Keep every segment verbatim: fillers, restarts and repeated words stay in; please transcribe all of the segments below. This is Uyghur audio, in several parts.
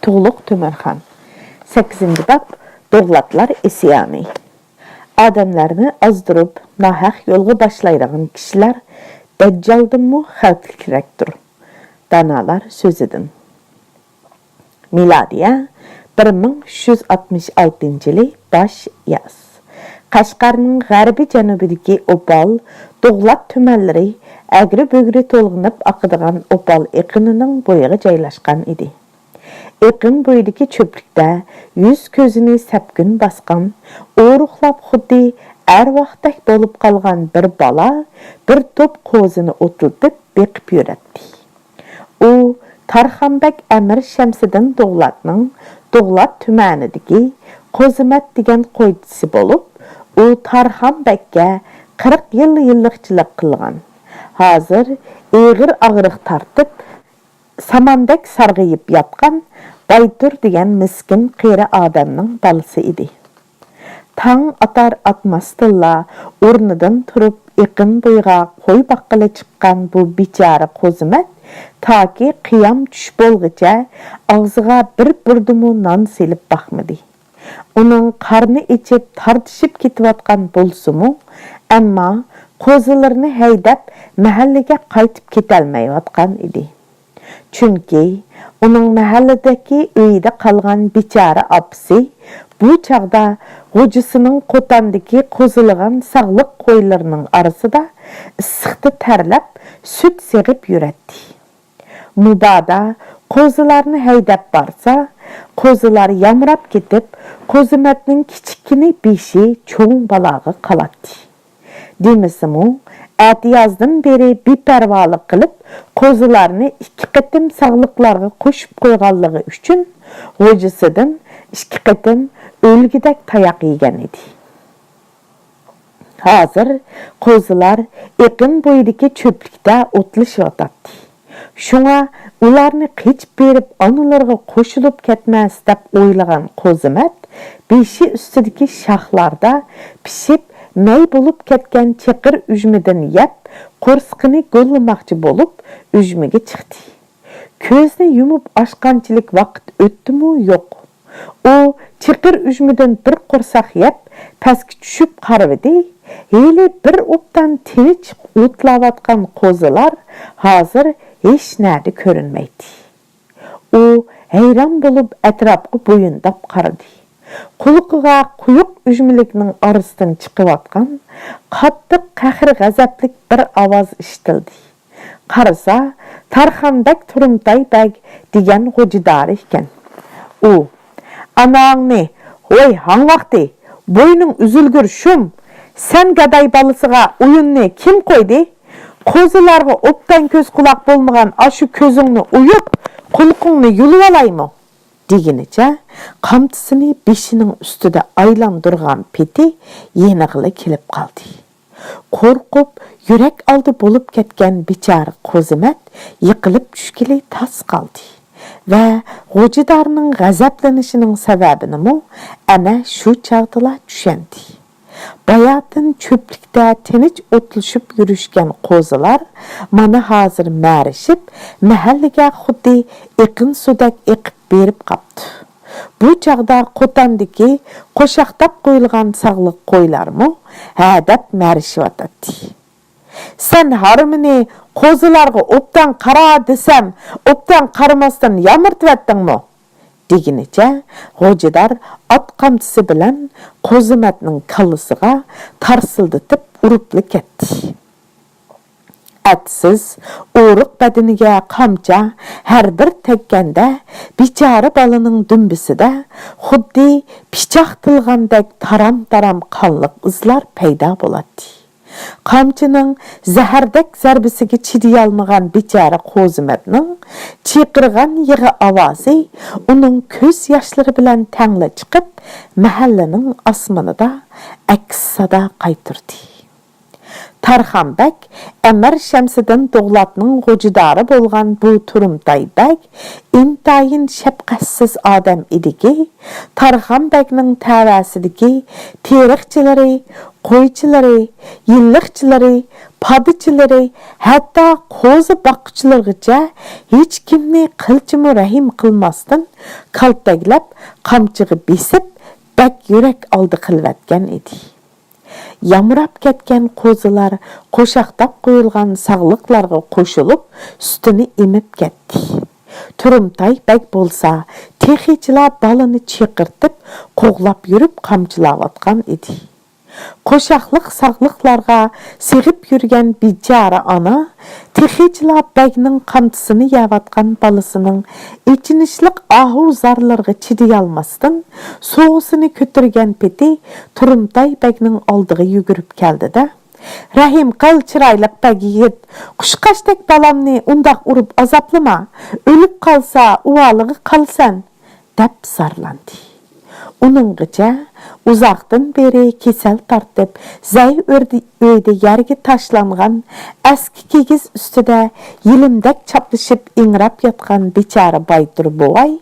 تۇغلۇق تۆمۈرخان. سەككىزىنچى باب، دوغلاتلار ئىسيانى. ئادەملەرنى ئازدۇرۇپ، ناھەق يولغا باشلايدىغان كىشىلەر دەججالدىنمۇ خەۋپلىكرەكتۇر. دانالار سۆزىدىن. مىلادىيە بىر مىڭ ئۈچ يۈز ئاتمىش ئالتىنچى يىلى باش ياز. قەشقەرنىڭ غەربىي جەنۇبىدىكى ئوپال، دوغلات تۈمەنلىرى ئەگرى-بۈگرى تولغىنىپ ئاقىدىغان ئوپال ئېقىنىنىڭ بويىغا جايلاشقان ئىدى. ئېقىن بويىدىكى چۆپلۈكتە يۈز-كۆزىنى سەپكۈن باسقان، ئورۇقلاپ خۇددى ئەرۋاھتەك بولۇپ قالغان بىر بالا بىر توپ قوزىنى ئوتلىتىپ بېقىپ يۈرەتتى. ئۇ تارخان بەگ ئەمىر شەمسىدىن دوغلاتنىڭ دوغلات تۈمەنىدىكى قوزىمەت دېگەن قويچىسى بولۇپ، ئۇ تارخان بەگكە قىرىق يىل يىللىقچىلىق قىلغان، ھازىر ئېغىر ئاغرىق تارتىپ، ساماندەك سارغىيىپ ياتقان بايتۇر دېگەن مىسكىن قېرى ئادەمنىڭ بالىسى ئىدى. تاڭ ئاتار ئاتماستىنلا ئورنىدىن تۇرۇپ، ئېقىن بويىغا قوي باققىلى چىققان بۇ بىچارە قوزىمەت تاكى قىيام چۈش بولغىچە ئاغزىغا بىر بۇردىمۇ نان سېلىپ باقمىدى. ئۇنىڭ قارنى ئېچىپ، تارتىشىپ كېتىۋاتقان بولسىمۇ، ئەمما قوزىلىرىنى ھەيدەپ، مەھەللىگە قايتىپ كېتەلمەيۋاتقان ئىدى. چۈنكى ئۇنىڭ مەھەللىدىكى ئۆيىدە قالغان بىچارە ئاپىسى بۇ چاغدا غوجىسىنىڭ قوتاندىكى قوزىلىغان ساغلىق قويلىرىنىڭ ئارىسىدا ئىسسىقتا تەرلەپ، سۈت سېغىپ يۈرەتتى. مۇبادا قوزىلارنى ھەيدەپ بارسا، قوزىلار يامراپ كېتىپ، قوزىمەتنىڭ كىچىككىنە بېشى چوڭ بالاغا قالاتتى. دېمىسىمۇ، ئەتىيازدىن بېرى بىپەرۋالىق قىلىپ، قوزىلارنى ئىككى قېتىم ساغلىقلارغا قوشۇپ قويغانلىقى ئۈچۈن، غوجىسىدىن ئىككى قېتىم ئۆلگۈدەك تاياق يېگەن ئىدى. ھازىر قوزىلار ئېقىن بويىدىكى چۆپلۈكتە ئوتلىشىۋاتاتتى. شۇڭا ئۇلارنى قېچىپ بېرىپ، ئانىلىرىغا قوشۇلۇپ كەتمەس دەپ ئويلىغان قوزىمەت بېشى ئۈستىدىكى شاخلاردا پىشىپ مەي بولۇپ كەتكەن چېقىر ئۈجمىدىن يەپ، قورسىقىنى گوللىماقچى بولۇپ، ئۈجمىگە چىقتى. كۆزنى يۇمۇپ ئاچقانچىلىك ۋاقىت ئۆتتىمۇ يوق. ئۇ چېقىر ئۈجمىدىن بىر قورساق يەپ، پەسكە چۈشۈپ قارىۋىدى. ھېلى بىر ئوبدان تىنچ ئوتلاۋاتقان قوزىلار ھازىر ھېچنەدە كۆرۈنمەيتتى. ئۇ ھەيران بولۇپ ئەتراپقا بويۇنداپ قارىدى. قۇلىقىغا قويۇق ئۈجمىلىكنىڭ ئارىسىدىن چىقىۋاتقان قاتتىق قەھرى-غەزەپلىك بىر ئاۋاز ئىشىتىلدى. قارىسا، تارخان بەگ تۇرۇمتاي بەگ دېگەن غوجىدارى ئىكەن. ئۇ، «ئاناڭنى، ۋاي ھاڭ ۋاقتى، بوينۇڭ ئۈزۈلگۈر شۇم! سەن گاداي بالىسىغا ئويۇننى كىم قويدى؟ قوزىلارغا ئوبدان كۆز-قۇلاق بولمىغان ئاشۇ كۆزۈڭنى ئويۇپ، قۇلىقىڭنى يۇلۇۋالايمۇ؟» دېگىنىچە قامچىسىنى بېشىنىڭ ئۈستىدە ئايلاندۇرغان پېتى يېنىغىلا كېلىپ قالدى. قورقۇپ، يۈرەك ئالدى بولۇپ كەتكەن بىچارە قوزىمەت يىقىلىپ چۈشكىلى تاس قالدى ۋە غوجىدارنىڭ غەزەپلىنىشىنىڭ سەۋەبىنىمۇ ئەنە شۇ چاغدىلا چۈشەندى. باياتىن چۆپلۈكتە تىنچ ئوتلىشىپ يۈرۈشكەن قوزىلار مانا ھازىر مەرىشىپ، مەھەللىگە خۇددى ئېقىن سۇدەك ئېقىپ بېرىپ قاپتۇ. بۇ چاغدا قوتاندىكى قوشاقتاپ قويۇلغان ساغلىق قويلارمۇ ھەدەپ مەرىشىۋاتاتتى. «سەن ھارمىنى قوزىلارغا ئوبدان قارا دېسەم، ئوبدان قارىماستىن يامرىتىۋەتتىڭمۇ؟» دېگىنىچە غوجىدار ئات قامچىسى بىلەن قوزىمەتنىڭ كاللىسىغا تارسىلدىتىپ ئۇرۇپلا كەتتى. ئەپسىز، ئورۇق بەدىنىگە قامچا ھەر بىر تەگكەندە، بىچارە بالىنىڭ دۈمبىسىدە خۇددى پىچاق تىلغاندەك تارام-تارام قانلىق ئىزلار پەيدا بولاتتى. قامچىنىڭ زەھەردەك زەربىسىگە چىدىيالمىغان بىچارە قوزىمەتنىڭ چىقىرغان يىغا ئاۋازى ئۇنىڭ كۆز ياشلىرى بىلەن تەڭلا چىقىپ، مەھەللىنىڭ ئاسمىنىدا ئەكس سادا قايتۇردى. تارخان بەگ ئەمىر شەمسىدىن دوغلاتنىڭ غوجىدارى بولغان بۇ تۇرۇمتاي بەگ ئىنتايىن شەپقەتسىز ئادەم ئىدىكى، تارخان بەگنىڭ تەۋەسىدىكى تېرىقچىلىرى، قويچىلىرى، يىللىقچىلىرى، پادىچىلىرى، ھەتتا قوزا باققۇچىلىرىغىچە ھېچكىمنى قىلچىمۇ رەھىم قىلماستىن، كالتەكلەپ، قامچىغا بېسىپ، بەك يۈرەك ئالدى قىلىۋەتكەن ئىدى. يامراپ كەتكەن قوزىلار قوشاقداپ قويۇلغان ساغلىقلارغا قوشۇلۇپ، سۈتىنى ئېمىپ كەتتى. تۇرۇمتاي بەگ بولسا تېخىچىلا بالىنى چېقىرتىپ، قوغلاپ يۈرۈپ قامچىلاۋاتقان ئىدى. قوشاقلىق ساغلىقلارغا سىغىپ يۈرگەن بىچارە ئانا تېخىچىلا بەگنىڭ قامچىسىنى يەۋاتقان بالىسىنىڭ ئېچىنىشلىق ئاھۇ-زارلىرىغا چىدىيالماستىن، سوغىسىنى كۆتۈرگەن پېتى تۇرۇمتاي بەگنىڭ ئالدىغا يۈگۈرۈپ كەلدى-دە، «رەھىم قىل، چىرايلىق بەگ يىگىت، قۇشقاچتەك بالامنى ئۇنداق ئۇرۇپ ئازابلىما، ئۆلۈپ قالسا، ئۇۋالىغا قالىسەن» دەپ زارلاندى. ئۇنىڭغىچە ئۇزاقتىن بېرى كېسەل تارتىپ، زەي ئۆردە-، ئۆيدە يەرگە تاشلانغان ئەسكى كىگىز ئۈستىدە يېلىمدەك چاپلىشىپ ئىڭراپ ياتقان بىچارە بايتۇر بوۋاي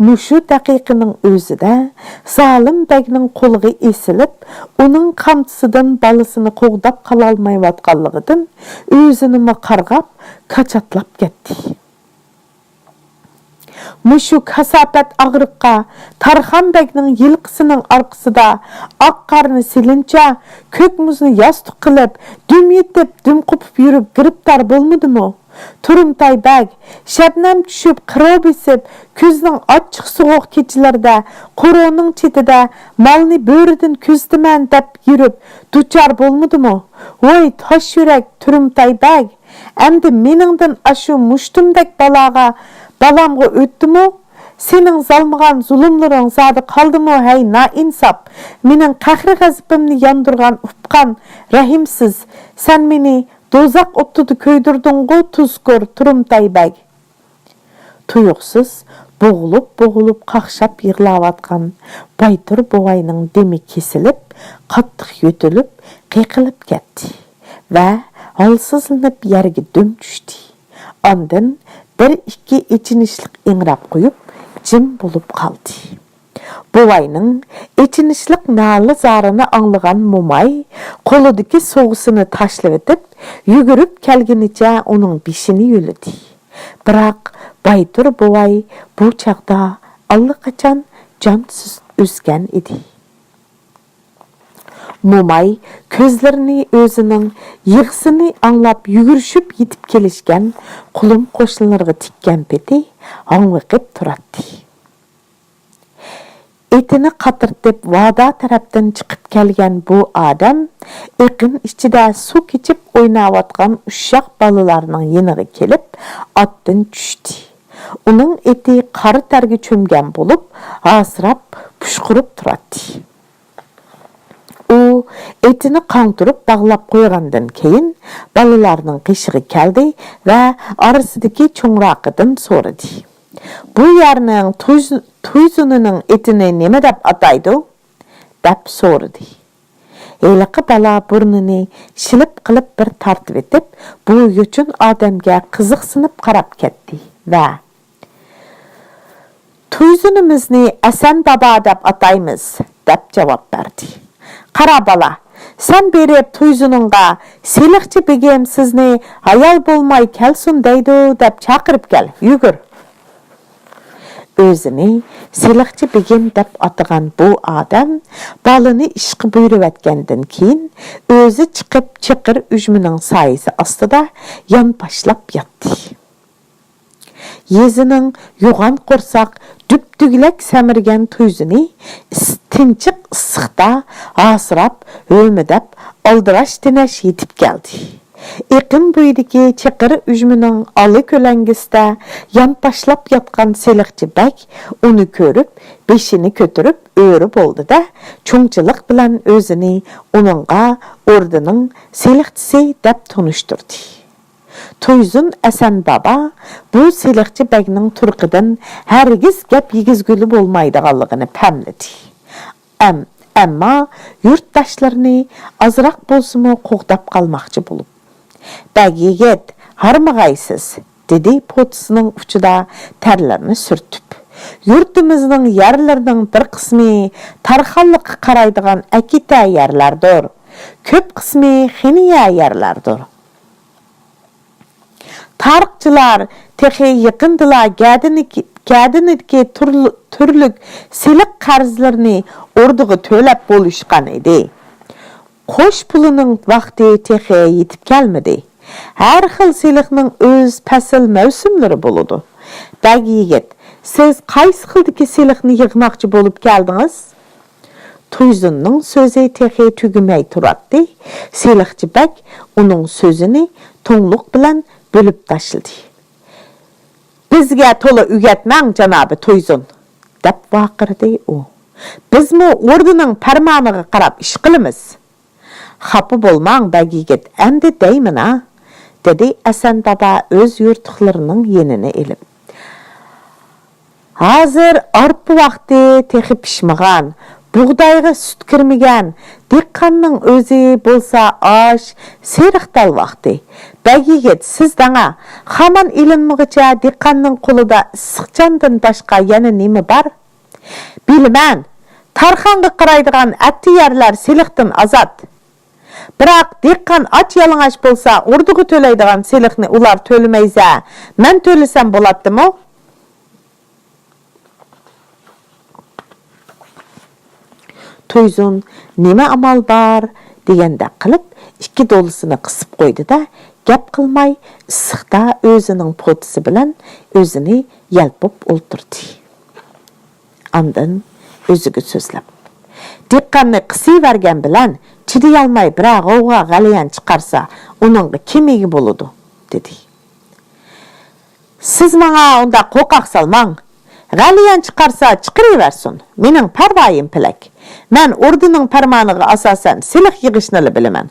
مۇشۇ دەقىقىنىڭ ئۆزىدە زالىم بەگنىڭ قولىغا ئېسىلىپ، ئۇنىڭ قامچىسىدىن بالىسىنى قوغداپ قالالمايۋاتقانلىقىدىن ئۆزىنىمۇ قارغاپ، كاچاتلاپ كەتتى. مۇشۇ كاساپەت ئاغرىققا تارخان بەگنىڭ يىلقىسىنىڭ ئارقىسىدا ئاق قارنى سېلىنچا، كۆك مۇزنى ياستۇق قىلىپ، دۈم يېتىپ، دۈم قوپۇپ يۈرۈپ گىرىپتار بولمىدىمۇ؟ تۇرۇمتاي بەگ، شەبنەم چۈشۈپ، قىرا بېسىپ، كۈزنىڭ ئاچچىق سوغۇق كېچىلىرىدە قورۇنىڭ چېتىدە مالنى بۆرىدىن كۆزىتىمەن دەپ يۈرۈپ دۇچار بولمىدىمۇ؟ ۋاي تاش يۈرەك تۇرۇمتاي بەگ! ئەمدى مېنىڭدىن ئاشۇ مۇشتۇمدەك بالاغا، بالامغا ئۆتتىمۇ؟ سېنىڭ زالمىغان زۇلۇملىرىڭ زادى قالدىمۇ، ھەي نائىنساپ! مېنىڭ قەھرى-غەزىپىمنى ياندۇرغان ئۇپقان، رەھىمسىز! سەن مېنى دوزاخ ئوتىدا كۆيدۈردۈڭغۇ، تۇزكور تۇرۇمتاي بەگ! تۇيۇقسىز بوغۇلۇپ-بوغۇلۇپ قاقشاپ يىغلاۋاتقان بايتۇر بوۋاينىڭ دېمى كېسىلىپ، قاتتىق يۆتىلىپ، قېقىلىپ كەتتى ۋە ھالسىزلىنىپ يەرگە دۈم چۈشتى. ئاندىن بىر-ئىككى ئېچىنىشلىق ئىڭراپ قويۇپ، جىم بولۇپ قالدى. بوۋاينىڭ ئېچىنىشلىق نالە-زارىنى ئاڭلىغان موماي قولىدىكى سوغىسىنى تاشلىۋېتىپ، يۈگۈرۈپ كەلگىنىچە ئۇنىڭ بېشىنى يۆلىدى. بىراق بايتۇر بوۋاي بۇ چاغدا ئاللىقاچان جانسىز ئۆسكەن ئىدى. موماي كۆزلىرىنى ئۆزىنىڭ يىغىسىنى ئاڭلاپ يۈگۈرۈشۈپ يېتىپ كېلىشكەن قولۇم-قوشنىلىرىغا تىككەن پېتى ھاڭۋېقىپ تۇراتتى. ئېتىنى قاترىتىپ ۋادا تەرەپتىن چىقىپ كەلگەن بۇ ئادەم ئېقىن ئىچىدە سۇ كېچىپ ئويناۋاتقان ئۇششاق بالىلارنىڭ يېنىغا كېلىپ ئاتتىن چۈشتى. ئۇنىڭ ئېتى قارا تەرگە چۆمگەن بولۇپ، ھاسىراپ، پۇشقۇرۇپ تۇراتتى. ئۇ ئېتىنى قاڭتۇرۇپ باغلاپ قويغاندىن كېيىن، بالىلارنىڭ قېشىغا كەلدى ۋە ئارىسىدىكى چوڭراقىدىن سورىدى: «بۇ يەرنىڭ تۇيز-، تۇيزۇنىنىڭ ئېتىنى نېمە دەپ ئاتايدۇ؟» دەپ سورىدى. ھېلىقى بالا بۇرنىنى شىلىپ قىلىپ بىر تارتىۋېتىپ، بۇ يوچۇن ئادەمگە قىزىقسىنىپ قاراپ كەتتى ۋە «تۇيزۇنىمىزنى ئەسەن بابا دەپ ئاتايمىز» دەپ جاۋاب بەردى. «قارا بالا، سەن بېرىپ تۇيزۇنۇڭغا، سېلىقچى بېگىم سىزنى ھايال بولماي كەلسۇن دەيدۇ دەپ چاقىرىپ كەل، يۈگۈر!» ئۆزىنى سېلىقچى بېگىم دەپ ئاتىغان بۇ ئادەم بالىنى ئىشقا بۇيرۇۋەتكەندىن كېيىن، ئۆزى چىقىپ چېقىر ئۈجمىنىڭ سايىسى ئاستىدا يانپاشلاپ ياتتى. يېزىنىڭ يوغان قورساق، دۈپدۈگىلەك سەمرىگەن تۇيزۇنى ئىس-، تىنچىق ئىسسىقتا ھاسىراپ، ھۆمۈدەپ، ئالدىراش-تىنەش يېتىپ كەلدى. ئېقىن بويىدىكى چېقىر ئۈجمىنىڭ ئالا كۆلەڭگىسىدە يانپاشلاپ ياتقان سېلىقچى بەگ ئۇنى كۆرۈپ، بېشىنى كۆتۈرۈپ ئۆرە بولدى-دە، چوڭچىلىق بىلەن ئۆزىنى ئۇنىڭغا ئوردىنىڭ سېلىقچىسى دەپ تونۇشتۇردى. تۇيزۇن ئەسەن بابا بۇ سېلىقچى بەگنىڭ تۇرقىدىن ھەرگىز گەپ يېگۈزگىلى بولمايدىغانلىقىنى پەملىدى. ئەم، ئەمما يۇرتداشلىرىنى ئازراق بولسىمۇ قوغداپ قالماقچى بولۇپ. «بەگ يىگىت، ھارمىغايسىز!» دېدى پوتىسىنىڭ ئۇچىدا تەرلىرىنى سۈرتۈپ. «يۇرتىمىزنىڭ يەرلىرىنىڭ بىر قىسمى تارخانلىققا قارايدىغان ئەكېتە يەرلەردۇر. كۆپ قىسمى خىنىيە يەرلەردۇر. تارىخچىلار تېخى يېقىندىلا گەدىنىكى-، گەدىنىدىكى تۈرل-، تۈرلۈك سېلىق قەرزلىرىنى ئوردىغا تۆلەپ بولۇشقان ئىدى. قوش پۇلىنىڭ ۋاقتى تېخى يېتىپ كەلمىدى. ھەر خىل سېلىقنىڭ ئۆز پەسىل مەۋسۇملىرى بولىدۇ. بەگ يىگىت، سىز قايسى خىلدىكى سېلىقنى يىغماقچى بولۇپ كەلدىڭىز؟» تۇيزۇننىڭ سۆزى تېخى تۈگىمەي تۇراتتى. سېلىقچى بەگ ئۇنىڭ سۆزىنى توڭلۇق بىلەن بۆلۈپ تاشلىدى. «بىزگە تولا ئۆگەتمەڭ، جانابى تۇيزۇن!» دەپ ۋارقىرىدى ئۇ. «بىزمۇ ئوردىنىڭ پەرمانىغا قاراپ ئىش قىلىمىز.» «خاپا بولماڭ، بەگ يىگىت، ئەمدى دەيمىنا،» دېدى ئەسەن دادا ئۆز يۇرتۇقلىرىنىڭ يېنىنى ئېلىپ. «ھازىر ئارپا ۋاقتى تېخى پىشمىغان، بۇغدايغا سۈت كىرمىگەن، دېھقاننىڭ ئۆزى بولسا ئاش، سېرىق دال ۋاقتى. بەگ يىگىت، سىز دەڭا، خامان ئېلىنمىغۇچە دېھقاننىڭ قولىدا ئىسسىقچاندىن باشقا يەنە نېمە بار؟» «بىلىمەن، تارخانغا قارايدىغان ئەتتە يەرلەر سېلىقتىن ئازاد. بىراق دېھقان ئاچ-يالىڭاچ بولسا، ئوردىغا تۆلەيدىغان سېلىقنى ئۇلار تۆلىمەيسە، مەن تۆلىسەم بولاتتىمۇ؟» تۇيزۇن «نېمە ئامال بار؟» دېگەندەك قىلىپ، ئىككى دولىسىنى قىسىپ قويدى-دە، گەپ قىلماي، ئىسسىقتا ئۆزىنىڭ پوتىسى بىلەن ئۆزىنى يەلپۈپ ئولتۇردى. ئاندىن ئۆزىگە سۆزلەپ: «دېھقاننى قىسىۋەرگەن بىلەن چىدىيالماي بىرەر غوۋغا، غەلىيان چىقارسا، ئۇنىڭغا كىم ئىگە بولىدۇ؟» دېدى. «سىز ماڭا ئۇنداق قورقاق سالماڭ. غەلىيان چىقارسا چىقىرىۋەرسۇن، مېنىڭ پەرۋايىم پېلەك. مەن ئوردىنىڭ پەرمانىغا ئاساسەن سېلىق يىغىشنىلا بىلىمەن.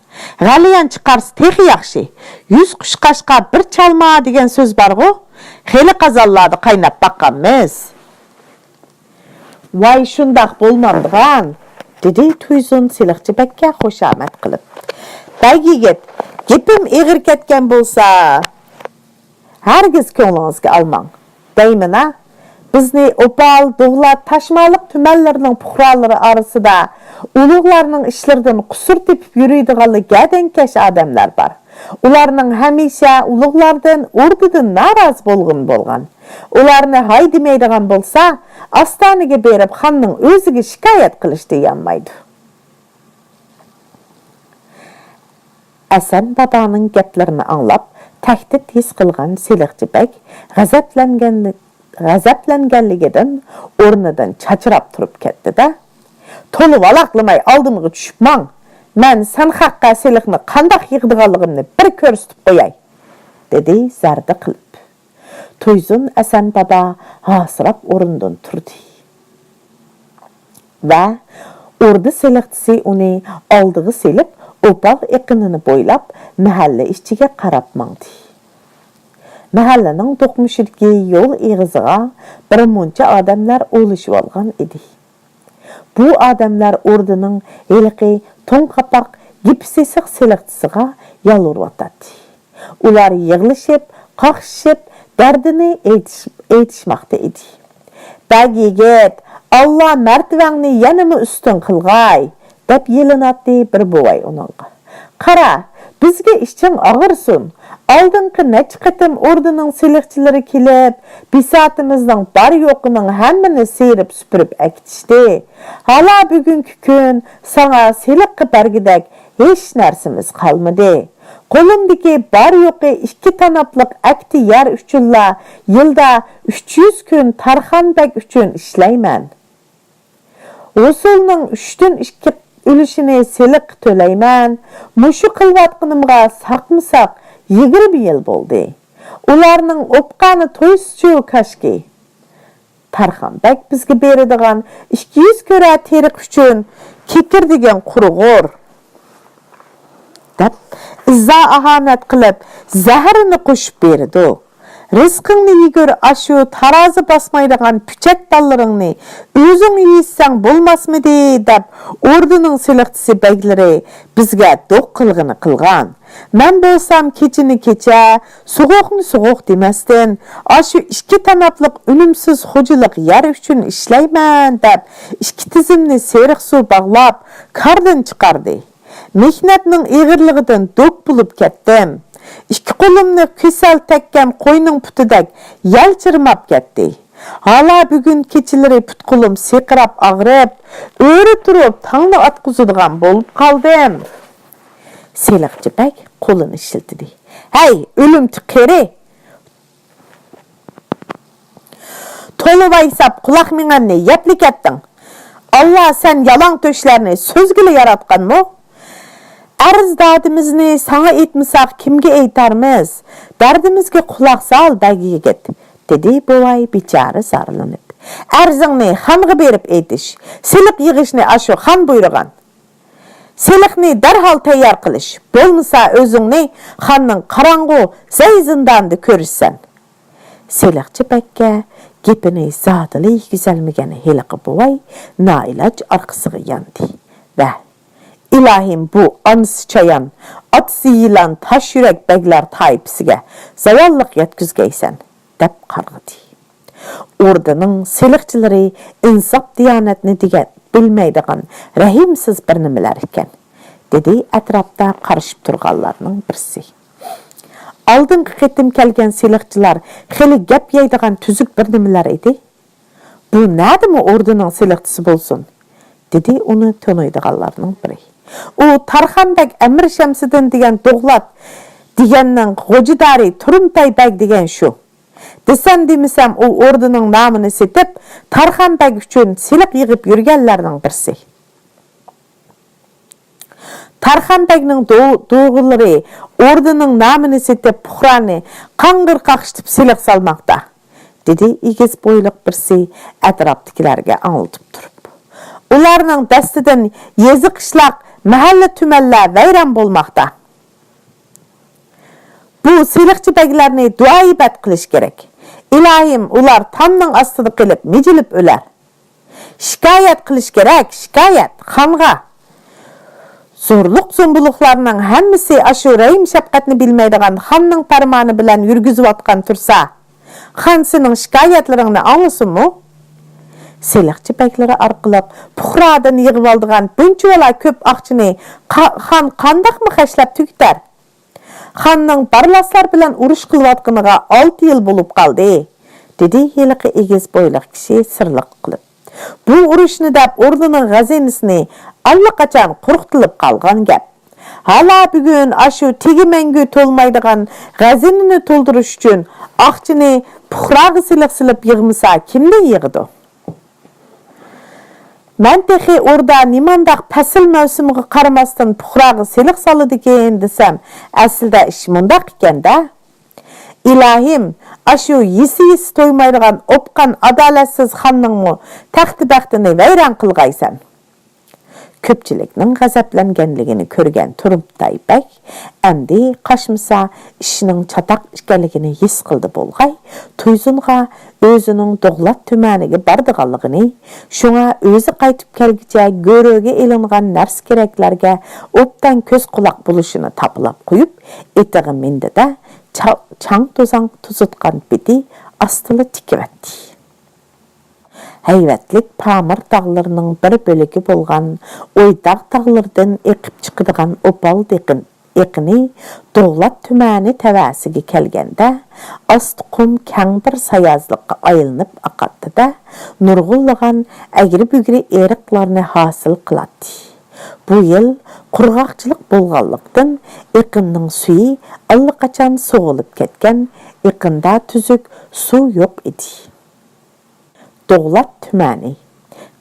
غەلىيان چىقارسا تېخى ياخشى. يۈز قۇشقاچقا بىر چالما دېگەن سۆز بارغۇ، خېلى قازانلاردا قايناپ باققانمىز.» «ۋاي، شۇنداق بولمامدىغان!» دېدى تۇيزۇن سېلىقچى بەگكە خۇشامەت قىلىپ. «بەگ يىگىت، گېپىم ئېغىر كەتكەن بولسا، ھەرگىز كۆڭلىڭىزگە ئالماڭ. دەيمىنا، بىزنى ئوپال، دۇغلات، تاشمالىق تۈمەنلىرىنىڭ پۇقرالىرى ئارىسىدا ئۇلۇغلارنىڭ ئىشلىرىدىن قۇسۇر تېپىپ يۈرىدىغانلا گەدەنكەش ئادەملەر بار. ئۇلارنىڭ ھەمىشە ئۇلۇغلاردىن، ئوردىدىن نارازى بولغىنى بولغان. ئۇلارنى ھايدىمايدىغان بولسا، ئاستانىگە بېرىپ خاننىڭ ئۆزىگە شىكايەت قىلىش دېيەلمەيدۇ.» ئەسەن دادانىڭ گەپلىرىنى ئاڭلاپ، تەھدىت ھېس قىلغان سېلىقچى بەگ غەزەپلەنگەن، غەزەپلەنگەنلىكىدىن ئورنىدىن چاچراپ تۇرۇپ كەتتى-دە، «تولا ۋالاقلىماي ئالدىمغا چۈشۈپ ماڭ! مەن سەن خەققە سېلىقنى قانداق يىغىدىغانلىقىمنى بىر كۆرسىتىپ قوياي!» دېدى زەردە قىلىپ. تۇيزۇن ئەسەن دادا ھاسىراپ ئورنىدىن تۇردى ۋە ئوردا سېلىقچىسى ئۇنى ئالدىغا سېلىپ، ئوپال ئېقىنىنى بويلاپ، مەھەللە ئىچىگە قاراپ ماڭدى. مەھەللىنىڭ دوقمۇشىدىكى يول ئېغىزىغا بىر مۇنچە ئادەملەر ئولىشىۋالغان ئىدى. بۇ ئادەملەر ئوردىنىڭ ھېلىقى توڭ قاپاق، گېپى سېسىق سېلىقچىسىغا يالۋۇرۇۋاتاتتى. ئۇلار يىغلىشىپ، قاقشىشىپ، دەردىنى ئېيتىش-، ئېيتىشماقتا ئىدى. «بەگ يىگىت، ئاللا مەرتىۋەڭنى يەنىمۇ ئۈستۈن قىلغاي!» دەپ يېلىناتتى بىر بوۋاي ئۇنىڭغا. «قارا، بىزگە ئىچىڭ ئاغرىسۇن. ئالدىنقى نەچچە قېتىم ئوردىنىڭ سېلىقچىلىرى كېلىپ، بىساتىمىزنىڭ بار-يوقىنىڭ ھەممىنى سىيرىپ-سۈپۈرۈپ ئەكېتىشتى. ھالا بۈگۈنكى كۈن ساڭا سېلىققا بەرگۈدەك ھېچ نەرسىمىز قالمىدى. قولۇمدىكى بار-يوقى ئىككى تاناپلىق ئەكتە يەر ئۈچۈنلا يىلدا ئۈچ يۈز كۈن تارخان بەگ ئۈچۈن ئىشلەيمەن. ھوسۇلنىڭ ئۈچتىن ئىككى ئۈلۈشىنى سېلىققا تۆلەيمەن. مۇشۇ قىلىۋاتقىنىمغا ساقمۇ ساق يىگىرمە يىل بولدى. ئۇلارنىڭ ئوپقانى تويسىچۇ كاشكى. تارخان بەگ بىزگە بېرىدىغان ئىككى يۈز كۆرە تېرىق ئۈچۈن كېكىر دېگەن قۇرغۇر» دەپ، ئىززا-ئاھانەت قىلىپ، زەھىرىنى قوشۇپ بېرىدۇ. «رىزقىڭنى يېگۈر، ئاشۇ تارازا باسمايدىغان پۈچەك باللىرىڭنى ئۆزۈڭ يېيىشسەڭ بولماسمىدى؟» دەپ، ئوردىنىڭ سېلىقچىسى بەگلىرى بىزگە دوق قىلغىنى قىلغان. مەن بولسام كېچىنى كېچە، سوغۇقنى سوغۇق دېمەستىن، ئاشۇ ئىككى تاناپلىق ئۈنۈمسىز خوجىلىق يەر ئۈچۈن ئىشلەيمەن دەپ، ئىككى تىزىمنى سېرىق سۇ باغلاپ، كاردىن چىقاردى. مېھنەتنىڭ ئېغىرلىقىدىن دوك بولۇپ كەتتىم. ئىككى قولۇمنى كېسەل تەگكەن قوينىڭ پۇتىدەك يەلچىرماپ كەتتى. ھالا بۈگۈن كېچىلىرى پۇت-قولۇم سىرقىراپ ئاغرىپ، ئۆرە تۇرۇپ تاڭنى ئاتقۇزىدىغان بولۇپ قالدىم. سېلىقچى بەگ قولىنى شىلتىدى. «ھەي، ئۆلۈمچى قېرى! تولا ۋايساپ قۇلاق مېڭەمنى يەپلا كەتتىڭ. ئاللا سەن يالاڭ تۆشلەرنى سۆزگىلا ياراتقانمۇ؟ ئەرز دادىمىزنى ساڭا ئېيتمىساق كىمگە ئېيتارمىز؟ دەردىمىزگە قۇلاق سال، بەگ يىگىت»، دېدى بوۋاي بىچارە زارلىنىپ. «ئەرزىڭنى خانغا بېرىپ ئېيتىش، سېلىق يىغىشنى ئاشۇ خان بۇيرۇغان. سېلىقنى دەرھال تەييار قىلىش، بولمىسا ئۆزۈڭنى خاننىڭ قاراڭغۇ زەي زىندانىدا كۆرىسەن.» سېلىقچى بەگكە گېپىنى زادىلا يېگۈزەلمىگەن ھېلىقى بوۋاي نائىلاج ئارقىسىغا ياندى ۋە «ئىلاھىم، بۇ ئانىسى چايان، ئاتىسى يىلان تاش يۈرەك بەگلەر تائىپىسىگە زاۋاللىق يەتكۈزگەيسەن» دەپ قارغىدى. «ئوردىنىڭ سېلىقچىلىرى ئىنساپ-دىيانەتنى دېگەن بىلمەيدىغان رەھىمسىز بىر نېمىلەر ئىكەن»، دېدى ئەتراپتا قارىشىپ تۇرغانلارنىڭ بىرسى. «ئالدىنقى قېتىم كەلگەن سېلىقچىلار خېلى گەپ يەيدىغان تۈزۈك بىر نېمىلەر ئىدى. بۇ نەدىمۇ ئوردىنىڭ سېلىقچىسى بولسۇن؟» دېدى ئۇنى تونۇيدىغانلارنىڭ بىرى. «ئۇ تارخان بەگ ئەمىر شەمسىدىن دېگەن دوغلات دېگەننىڭ غوجىدارى تۇرۇمتاي بەگ دېگەن شۇ. دېسەم دېمىسەم، ئۇ ئوردىنىڭ نامىنى سېتىپ، تارخان بەگ ئۈچۈن سېلىق يىغىپ يۈرگەنلەرنىڭ بىرسى. تارخان بەگنىڭ دو-، دوغىلىرى ئوردىنىڭ نامىنى سېتىپ، پۇقرانى قاڭغىر قاقشىتىپ سېلىق سالماقتا»، دېدى ئېگىز بويلۇق بىرسى ئەتراپتىكىلەرگە ئاڭلىتىپ تۇرۇپ. «ئۇلارنىڭ دەستىدىن يېزا-قىشلاق، مەھەللە-تۈمەنلەر ۋەيران بولماقتا. بۇ سېلىقچى بەگلەرنى دۇئايىبەت قىلىش كېرەك. ئىلاھىم، ئۇلار تامنىڭ ئاستىدا قېلىپ مىجىلىپ ئۆلەر. شىكايەت قىلىش كېرەك، شىكايەت، خانغا. زورلۇق-زومبۇلۇقلارنىڭ ھەممىسى ئاشۇ رەھىم-شەپقەتنى بىلمەيدىغان خاننىڭ پەرمانى بىلەن يۈرگۈزۈۋاتقان تۇرسا، خان سېنىڭ شىكايەتلىرىڭنى ئاڭلىسۇنمۇ؟» سېلىقچى بەگلىرى ئارقىلىق پۇقرادىن يىغىۋالىدىغان بۇنچىۋالا كۆپ ئاقچىنى قا-، خان قانداقمۇ خەجلەپ تۈگىتەر؟ خاننىڭ بارلاسلار بىلەن ئۇرۇش قىلىۋاتقىنىغا ئالتە يىل بولۇپ قالدى، دېدى ھېلىقى ئېگىز بويلۇق كىشى سىرلىق قىلىپ. بۇ ئۇرۇشنى دەپ ئوردىنىڭ غەزىنىسىنى ئاللىقاچان قۇرۇقتۇرۇپ قالغان گەپ. ھالا بۈگۈن ئاشۇ تېگى مەڭگۈ تولمايدىغان غەزىنىنى تولدۇرۇش ئۈچۈن ئاقچىنى پۇقراغا سېلىق سېلىپ يىغمىسا كىمدىن يىغىدۇ؟ مەن تېخى ئوردا نېمانداق پەسىل مەۋسۇمىغا قارىماستىن پۇقراغا سېلىق سالىدىكىن دېسەم، ئەسلىدە ئىش مۇنداق ئىكەن-دە. ئىلاھىم، ئاشۇ يېسە-يېسە تويمايدىغان ئوپقان ئادالەتسىز خاننىڭمۇ تەختى-بەختىنى ۋەيران قىلغايسەن. كۆپچىلىكنىڭ غەزەپلەنگەنلىكىنى كۆرگەن تۇرۇمتاي بەگ ئەمدى قاچمىسا ئىشنىڭ چاتاق ئىكەنلىكىنى ھېس قىلدى بولغاي، تۇيزۇنغا ئۆزىنىڭ دوغلات تۈمەنىگە بارىدىغانلىقىنى، شۇڭا ئۆزى قايتىپ كەلگۈچە گۆرۈگە ئېلىنغان نەرسە-كېرەكلەرگە ئوبدان كۆز-قۇلاق بولۇشىنى تاپىلاپ قويۇپ، ئېتىغا مىندى-دە، چا-، چاڭ-توزان توزۇتقان بېتى ئاستىلا تىكىۋەتتى. ھەيۋەتلىك پامىر تاغلىرىنىڭ بىر بۆلىكى بولغان ئويتاغ تاغلىرىدىن ئېقىپ چىقىدىغان ئوپال دېقىن-، ئېقىنى دوغلات تۈمەنى تەۋەسىگە كەلگەندە، ئاستا قۇم كەڭ بىر سايازلىققا ئايلىنىپ ئاقاتتى-دە، نۇرغۇنلىغان ئەگرى-بۈگرى ئېرىقلارنى ھاسىل قىلاتتى. بۇ يىل قۇرغاقچىلىق بولغانلىقتىن، ئېقىننىڭ سۈيى ئاللىقاچان سوغۇلۇپ كەتكەن، ئېقىندا تۈزۈك سۇ يوق ئىدى. دوغلات تۈمەنى،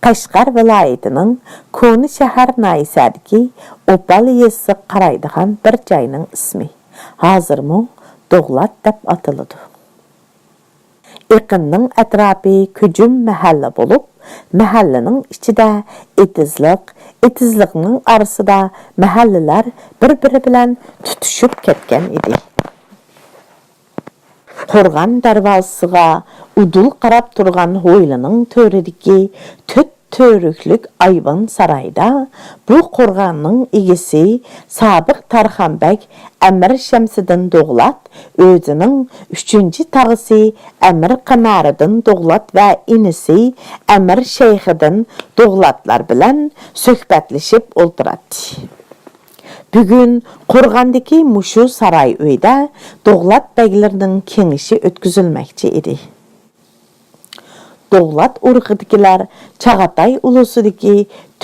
قەشقەر ۋىلايىتىنىڭ كونا شەھەر ناھىيەسىدىكى ئوپال يېزىسىغا قارايدىغان بىر جاينىڭ ئىسمى. ھازىرمۇ دوغلات دەپ ئاتىلىدۇ. ئېقىننىڭ ئەتراپى كۈجۈم مەھەللە بولۇپ، مەھەللىنىڭ ئىچىدە ئېتىزلىق، ئېتىزلىقنىڭ ئارىسىدا مەھەللىلەر بىر-بىرى بىلەن تۇتىشىپ كەتكەن ئىدى. قورغان دەرۋازىسىغا ئۇدۇل قاراپ تۇرغان ھويلىنىڭ تۆرىدىكى تۆت تۈركلۈك ئايۋان سارايدا بۇ قورغاننىڭ ئىگىسى سابىق تارخان بەگ ئەمىر شەمسىدىن دوغلات، ئۆزىنىڭ ئۈچىنچى تاغىسى ئەمىر قەمەرىدىن دوغلات ۋە ئىنىسى ئەمىر شەيخىدىن دوغلاتلار بىلەن سۆھبەتلىشىپ ئولتۇراتتى. بۈگۈن قورغاندىكى مۇشۇ ساراي ئۆيدە دوغلات بەگلىرىنىڭ كېڭىشى ئۆتكۈزۈلمەكچى ئىدى. دوغلات ئۇرۇقىدىكىلەر چاغاتاي ئۇلۇسىدىكى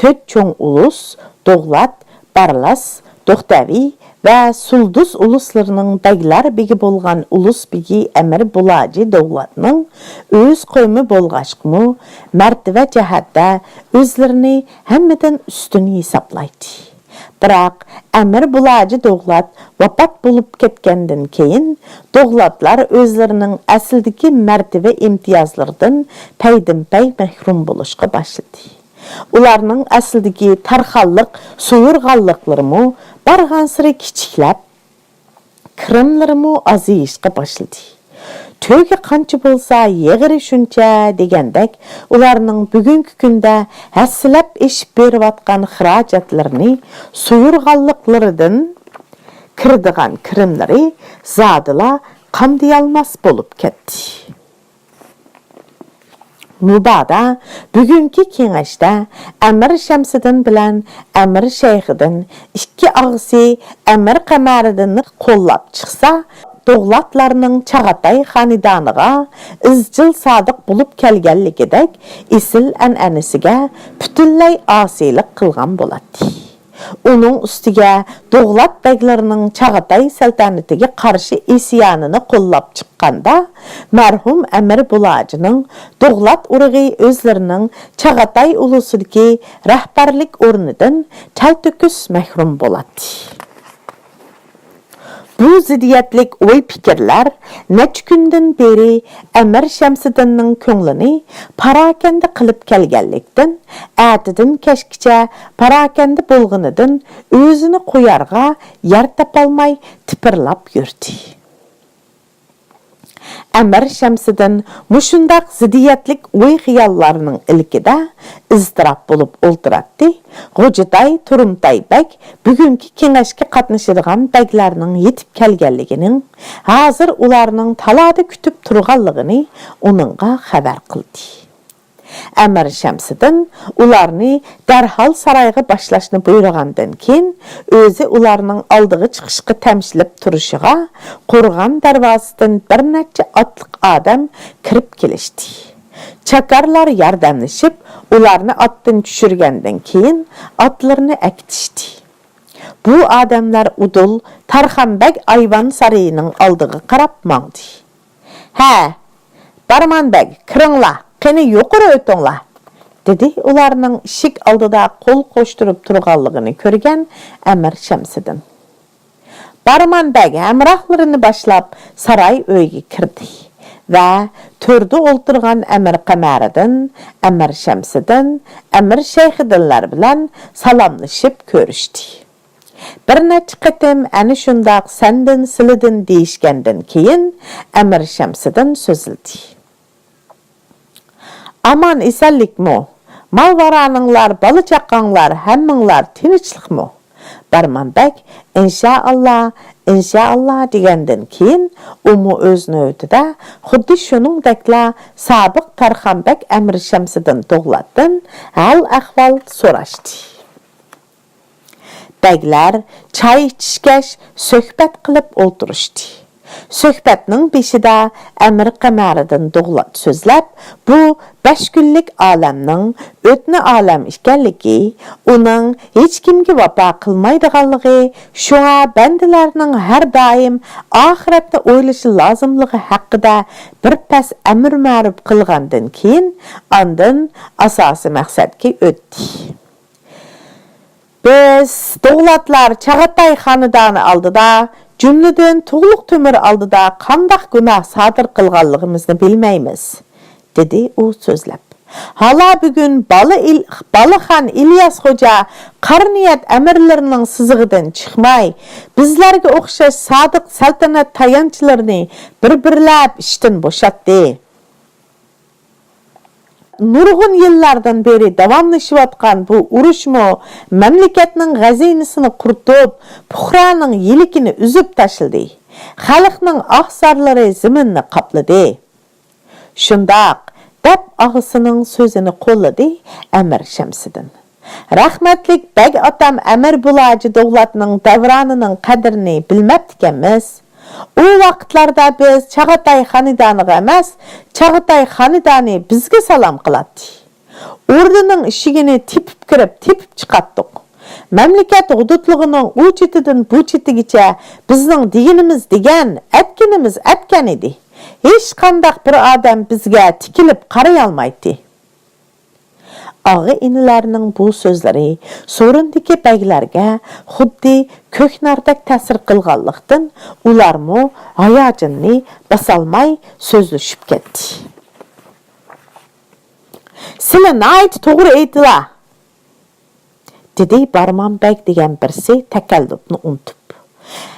تۆت چوڭ ئۇلۇس، دوغلات، بارلاس، دوختەۋى ۋە سۇلدۇز ئۇلۇسلىرىنىڭ بەگلەر بېگى بولغان ئۇلۇس بېگى ئەمىر بۇلاجى دوغلاتنىڭ ئۆز قويۇمى بولغاچقىمۇ، مەرتىۋە جەھەتتە ئۆزلىرىنى ھەممىدىن ئۈستۈن ھېسابلايتتى. بىراق، ئەمىر بۇلاجى دوغلات ۋاپات بولۇپ كەتكەندىن كېيىن، دوغلاتلار ئۆزلىرىنىڭ ئەسلىدىكى مەرتىۋە ئىمتىيازلىرىدىن پەيدىنپەي مەھرۇم بولۇشقا باشلىدى. ئۇلارنىڭ ئەسلىدىكى تارخانلىق، سۇيۇرغانلىقلىرىمۇ بارغانسېرى كىچىكلەپ، كىرىملىرىمۇ ئازىيىشقا باشلىدى. «تۆگە قانچە بولسا، يېغىرى شۇنچە» دېگەندەك، ئۇلارنىڭ بۈگۈنكى كۈندە ھەسسىلەپ ئېشىپ بېرىۋاتقان خىراجەتلىرىنى، سۇيۇرغانلىقلىرىدىن كىرىدىغان كىرىملىرى زادىلا قامدىيالماس بولۇپ كەتتى. مۇبادا بۈگۈنكى كېڭەشتە ئەمىر شەمسىدىن بىلەن ئەمىر شەيخىدىن ئىككى ئاغىسى ئەمىر قەمەرىدىننى قوللاپ چىقسا، دوغلاتلارنىڭ چاغاتاي خانىدانىغا ئىزچىل سادىق بولۇپ كەلگەنلىكىدەك ئېسىل ئەنئەنىسىگە پۈتۈنلەي ئاسىيلىق قىلغان بولاتتى. ئۇنىڭ ئۈستىگە دوغلات بەگلىرىنىڭ چاغاتاي سەلتەنىتىگە قارشى ئىسيانىنى قوللاپ چىققاندا، مەرھۇم ئەمىر بۇلاجىنىڭ دوغلات ئۇرۇقى ئۆزلىرىنىڭ چاغاتاي ئۇلۇسىدىكى رەھبەرلىك ئورنىدىن تەلتۆكۈس مەھرۇم بولاتتى. بۇ زىددىيەتلىك ئوي-پىكىرلەر نەچچە كۈندىن بېرى ئەمىر شەمسىدىننىڭ كۆڭلىنى پاراكەندە قىلىپ كەلگەنلىكتىن، ئەتىدىن كەچكىچە پاراكەندە بولغىنىدىن ئۆزىنى قويارغا يەر تاپالماي تىپىرلاپ يۈردى. ئەمىر شەمسىدىن مۇشۇنداق زىددىيەتلىك ئوي-خىياللارنىڭ ئىلكىدە ئىزتىراپ بولۇپ ئولتۇراتتى. غوجىتاي تۇرۇمتاي بەگ بۈگۈنكى كېڭەشكە قاتنىشىدىغان بەگلەرنىڭ يېتىپ كەلگەنلىكىنىڭ، ھازىر ئۇلارنىڭ تالادا كۈتۈپ تۇرغانلىقىنى ئۇنىڭغا خەۋەر قىلدى. ئەمىر شەمسىدىن ئۇلارنى دەرھال سارايغا باشلاشنى بۇيرۇغاندىن كېيىن، ئۆزى ئۇلارنىڭ ئالدىغا چىقىشقا تەمشىلىپ تۇرۇشىغا، قورغان دەرۋازىسىدىن بىر نەچچە ئاتلىق ئادەم كىرىپ كېلىشتى. چاكارلار ياردەملىشىپ، ئۇلارنى ئاتتىن چۈشۈرگەندىن كېيىن، ئاتلىرىنى ئەكېتىشتى. بۇ ئادەملەر ئۇدۇل تارخان بەگ ئايۋان سارىيىنىڭ ئالدىغا قاراپ ماڭدى. «ھە، بارمان بەگ، كىرىڭلار، قېنى يۇقىرى ئۆتۈڭلار!» دېدى ئۇلارنىڭ ئىشىك ئالدىدا قول قوشتۇرۇپ تۇرغانلىقىنى كۆرگەن ئەمىر شەمسىدىن. بارمان بەگ ھەمراھلىرىنى باشلاپ ساراي ئۆيگە كىردى ۋە تۆردە ئولتۇرغان ئەمىر قەمەرىدىن، ئەمىر شەمسىدىن، ئەمىر شەيخىدىنلار بىلەن سالاملىشىپ كۆرۈشتى. بىر نەچچە قېتىم ئەنە شۇنداق سەندىن، سىلىدىن دېيىشكەندىن كېيىن، ئەمىر شەمسىدىن سۆزلىدى. ئامان ئېسەنلىكمۇ؟ مال-ۋارانىڭلار، بالا-چاقاڭلار، ھەممىڭلار تىنچلىقمۇ؟ بارمان بەگ ئىنشائاللا، ئىنشائاللا دېگەندىن كېيىن، ئۇمۇ ئۆز نۆۋىتىدە خۇددى شۇنىڭدەكلا سابىق تارخان بەگ ئەمىر شەمسىدىن دوغلاتتىن ھال-ئەھۋال سوراشتى. بەگلەر چاي ئىچىشكەچ سۆھبەت قىلىپ ئولتۇرۇشتى. سۆھبەتنىڭ بېشىدا ئەمىر قەمەرىدىن دوغلات سۆزلەپ، بۇ بەش كۈنلۈك ئالەمنىڭ ئۆتنە ئالەم ئىكەنلىكى، ئۇنىڭ ھېچكىمگە ۋاپا قىلمايدىغانلىقى، شۇڭا بەندىلەرنىڭ ھەر دائىم ئاخىرەتنى ئويلىشى لازىملىقى ھەققىدە بىر پەس ئەمىر مەرۇپ قىلغاندىن كېيىن، ئاندىن ئاساسىي مەقسەتكە ئۆتتى. بىز دوغلاتلار چاغاتاي خانىدانى ئالدىدا، جۈملىدىن تۇغلۇق تۆمۈر ئالدىدا قانداق گۇناھ سادىر قىلغانلىقىمىزنى بىلمەيمىز، دېدى ئۇ سۆزلەپ. ھالا بۈگۈن بالا ئىل-، بالىخان ئىلياس خوجا قارا نىيەت ئەمىرلىرىنىڭ سىزىقىدىن چىقماي، بىزلەرگە ئوخشاش سادىق سەلتەنەت تايانچلىرىنى بىر-بىرلەپ ئىشتىن بوشاتتى. نۇرغۇن يىللاردىن بېرى داۋاملىشىۋاتقان بۇ ئۇرۇشمۇ مەملىكەتنىڭ غەزىنىسىنى قۇرۇتۇپ، پۇقرانىڭ يىلىكىنى ئۈزۈپ تاشلىدى. خەلقنىڭ ئاھ-زارلىرى زېمىننى قاپلىدى. شۇنداق، دەپ ئاغىسىنىڭ سۆزىنى قوللىدى ئەمىر شەمسىدىن. رەھمەتلىك بەگ ئاتام ئەمىر بۇلاجى دوغلاتنىڭ دەۋرانىنىڭ قەدرىنى بىلمەپتىكەنمىز. ئۇ ۋاقىتلاردا بىز چاغاتاي خانىدانىغا ئەمەس، چاغاتاي خانىدانى بىزگە سالام قىلاتتى. ئوردىنىڭ ئىشىكىنى تېپىپ كىرىپ، تېپىپ چىقاتتۇق. مەملىكەت ھۇدۇدلۇقىنىڭ ئۇ چېتىدىن بۇ چېتىگىچە بىزنىڭ دېگىنىمىز دېگەن، ئەتكىنىمىز ئەتكەن ئىدى. ھېچقانداق بىر ئادەم بىزگە تىكىلىپ قارىيالمايتتى. ئاغا-ئىنىلەرنىڭ بۇ سۆزلىرى سورۇندىكى بەگلەرگە خۇددى كۆك ناردەك تەسىر قىلغانلىقتىن، ئۇلارمۇ ھاياجىنىنى باسالماي سۆزلىشىپ كەتتى. سىلى ناھايىتى توغرا ئېيتىلا، دېدى بارمان بەگ دېگەن بىرسى تەكەللۇپنى ئۇنتۇپ.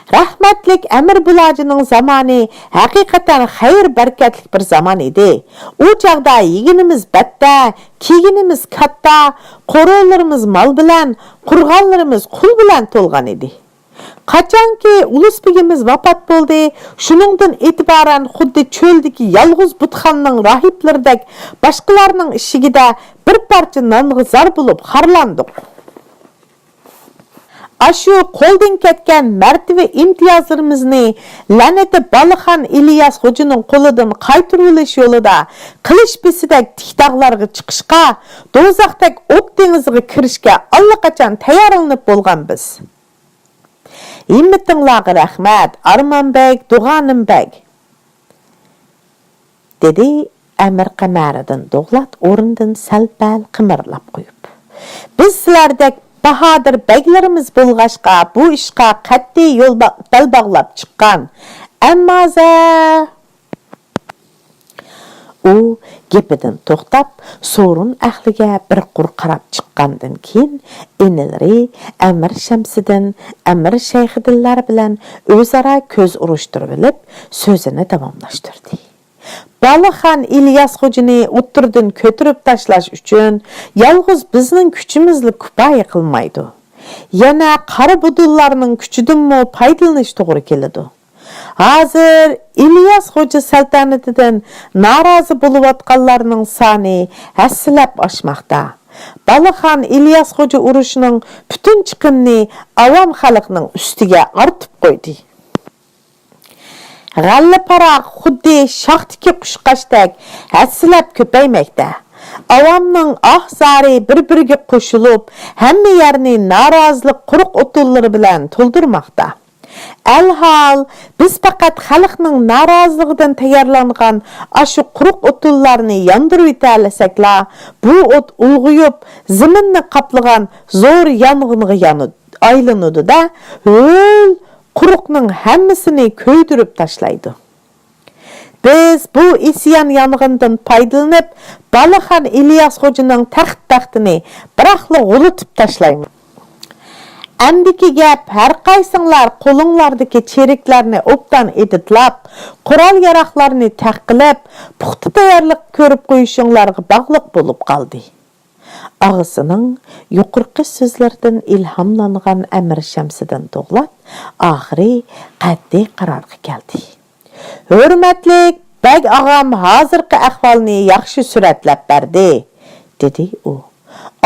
رەھمەتلىك ئەمىر بۇلاجىنىڭ زامانى ھەقىقەتەن خەير-بەرىكەتلىك بىر زامان ئىدى. ئۇ چاغدا يېگىنىمىز بەتتە، كىيگىنىمىز كاتتا، قورۇلىرىمىز مال بىلەن، قورغانلىرىمىز قۇل بىلەن تولغان ئىدى. قاچانكى ئۇلۇس بېگىمىز ۋاپات بولدى، شۇنىڭدىن ئېتىبارەن خۇددى چۆلدىكى يالغۇز بۇتخانىنىڭ راھىبلىرىدەك باشقىلارنىڭ ئىشىكىدە بىر پارچە نانغا زار بولۇپ خارلاندۇق. ئاشۇ قولدىن كەتكەن مەرتىۋە ئىمتىيازلىرىمىزنى لەنىتى بالىخان ئىلياس خوجىنىڭ قولىدىن قايتۇرۇۋېلىش يولىدا قىلىچ بېسىدەك تىك تاغلارغا چىقىشقا، دوزاختەك ئوت دېڭىزىغا كىرىشكە ئاللىقاچان تەييارلىنىپ بولغان بىز. ھىممىتىڭلارغا رەھمەت، ئارمان بەگ، دوغانىم بەگ، دېدى ئەمىر قەمەرىدىن دوغلات ئورنىدىن سەل-پەل قىمىرلاپ قويۇپ. بىز سىلەردەك باھادىر بەگلىرىمىز بولغاچقا، بۇ ئىشقا قەتئىي يول با-، بەل باغلاپ چىققان. ئەمما زە-، ئۇ گېپىدىن توختاپ، سورۇن ئەھلىگە بىر قۇر قاراپ چىققاندىن كېيىن، ئىنىلىرى ئەمىر شەمسىدىن، ئەمىر شەيخىدىنلار بىلەن ئۆزئارا كۆز ئۇرۇشتۇرۇۋېلىپ، سۆزىنى داۋاملاشتۇردى. بالىخان ئىلياس خوجىنى ئوتتۇرىدىن كۆتۈرۈپ تاشلاش ئۈچۈن يالغۇز بىزنىڭ كۈچىمىزلا كۇپايە قىلمايدۇ. يەنە قارا بۇدۇنلارنىڭ كۈچىدىنمۇ پايدىلىنىش توغرا كېلىدۇ. ھازىر ئىلياس خوجا سەلتەنىتىدىن نارازى بولۇۋاتقانلارنىڭ سانى ھەسسىلەپ ئاشماقتا. بالىخان ئىلياس خوجا ئۇرۇشنىڭ پۈتۈن چىقىمىنى ئاۋام خەلقنىڭ ئۈستىگە ئارتىپ قويدى. غەللە-پاراق خۇددى شاختىكى قۇشقاچتەك ھەسسىلەپ كۆپەيمەكتە. ئاۋامنىڭ ئاھ-زارى بىر-بىرىگە قوشۇلۇپ، ھەممە يەرنى نارازىلىق قۇرۇق ئوتۇنلىرى بىلەن تولدۇرماقتا. ئەلھال، بىز پەقەت خەلقنىڭ نارازىلىقىدىن تەييارلانغان ئاشۇ قۇرۇق ئوتۇنلارنى ياندۇرۇۋېتەلىسەكلا، بۇ ئوت ئۇلغىيىپ، زېمىننى قاپلىغان زور يانغىنغا يانىدۇ، ئايلىنىدۇ-دە، ھۆل قۇرۇقنىڭ ھەممىسىنى كۆيدۈرۈپ تاشلايدۇ. بىز بۇ ئىسيان يانغىنىدىن پايدىلىنىپ، بالىخان ئىلياس خوجىنىڭ تەخت-تەختىنى بىراقلا غۇلىتىپ تاشلايمىز. ئەمدىكى گەپ، ھەرقايسىڭلار قولۇڭلاردىكى چېرىكلەرنى ئوبدان ئېدىتلاپ، قورال-ياراغلارنى تەق قىلىپ، پۇختا تەييارلىق كۆرۈپ قويۇشۇڭلارغا باغلىق بولۇپ قالدى. ئاغىسىنىڭ يۇقىرىقى سۆزلىرىدىن ئىلھاملانغان ئەمىر شەمسىدىن دوغلات ئاخىرى قەتئىي قارارغا كەلدى. ھۆرمەتلىك بەگ ئاغام ھازىرقى ئەھۋالنى ياخشى سۈرەتلەپ بەردى، دېدى ئۇ.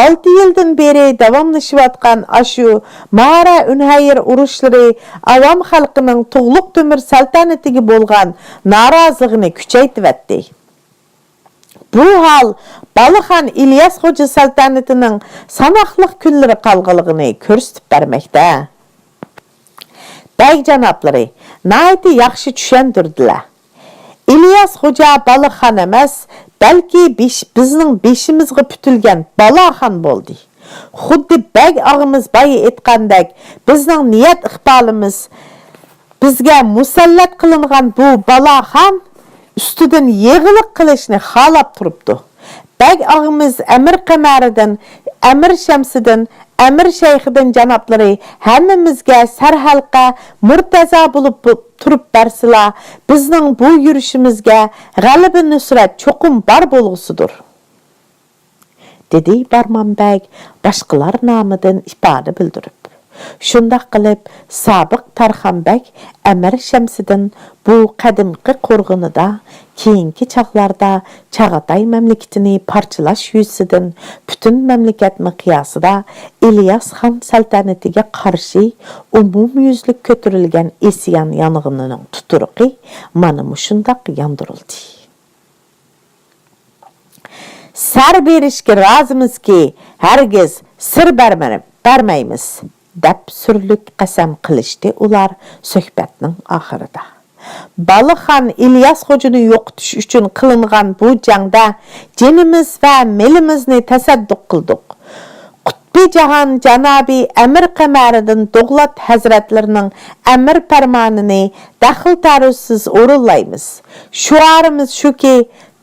ئالتە يىلدىن بېرى داۋاملىشىۋاتقان ئاشۇ مارا ئۈنھەير ئۇرۇشلىرى ئاۋام خەلقىنىڭ تۇغلۇق تۆمۈر سەلتەنىتىگە بولغان نارازىلىقىنى كۈچەيتىۋەتتى. بۇ ھال بالىخان ئىلياس خوجا سەلتەنىتىنىڭ ساناقلىق كۈنلىرى قالغانلىقىنى كۆرسىتىپ بەرمەكتە. بەگ جانابلىرى ناھايىتى ياخشى چۈشەندۈردىلەر. ئىلياس خوجا بالىخان ئەمەس، بەلكى بېش-، بىزنىڭ بېشىمىزغا پۈتۈلگەن بالاخان بولدى. خۇددى بەگ ئاغىمىز بايا ئېيتقاندەك، بىزنىڭ نىيەت ئىقبالىمىز بىزگە مۇسەللەت قىلىنغان بۇ بالاخان ئۈستىدىن يېغىلىق قىلىشنى خالاپ تۇرۇپتۇ. بەگ ئاغىمىز ئەمىر قەمەرىدىن، ئەمىر شەمسىدىن، ئەمىر شەيخىدىن جانابلىرى ھەممىمىزگە سەرھەلقە، مۇرتەزا بولۇپ بۇ-، تۇرۇپ بەرسىلا، بىزنىڭ بۇ يۈرۈشىمىزگە غەلىبە نۇسرەت چوقۇم بار بولغۇسىدۇر. دېدى بارمان بەگ باشقىلار نامىدىن ئىپادە بىلدۈرۈپ. شۇنداق قىلىپ، سابىق تارخان بەگ ئەمىر شەمسىدىن بۇ قەدىمكى قورغىنىدا، كېيىنكى چاغلاردا چاغاتاي مەملىكىتىنى پارچىلاش يۈزىسىدىن پۈتۈن مەملىكەت مىقياسىدا ئىلياس خان سەلتەنىتىگە قارشى ئومۇميۈزلۈك كۆتۈرۈلگەن ئىسيان يانغىنىنىڭ تۇتۇرۇقى مانا مۇشۇنداق ياندۇرۇلدى. سەر بېرىشكە رازىمىزكى، ھەرگىز سىر بەرمە-، بەرمەيمىز، دەپ سۈرلۈك قەسەم قىلىشتى ئۇلار سۆھبەتنىڭ ئاخىرىدا. بالىخان ئىلياس خوجىنى يوقىتىش ئۈچۈن قىلىنغان بۇ جەڭدە جېنىمىز ۋە مېلىمىزنى تەسەددۇق قىلدۇق. قۇتبى جاھان جانابى ئەمىر قەمەرىدىن دوغلات ھەزرەتلىرىنىڭ ئەمىر پەرمانىنى دەخلى تەرۇزسىز ئورۇنلايمىز. شوئارىمىز شۇكى،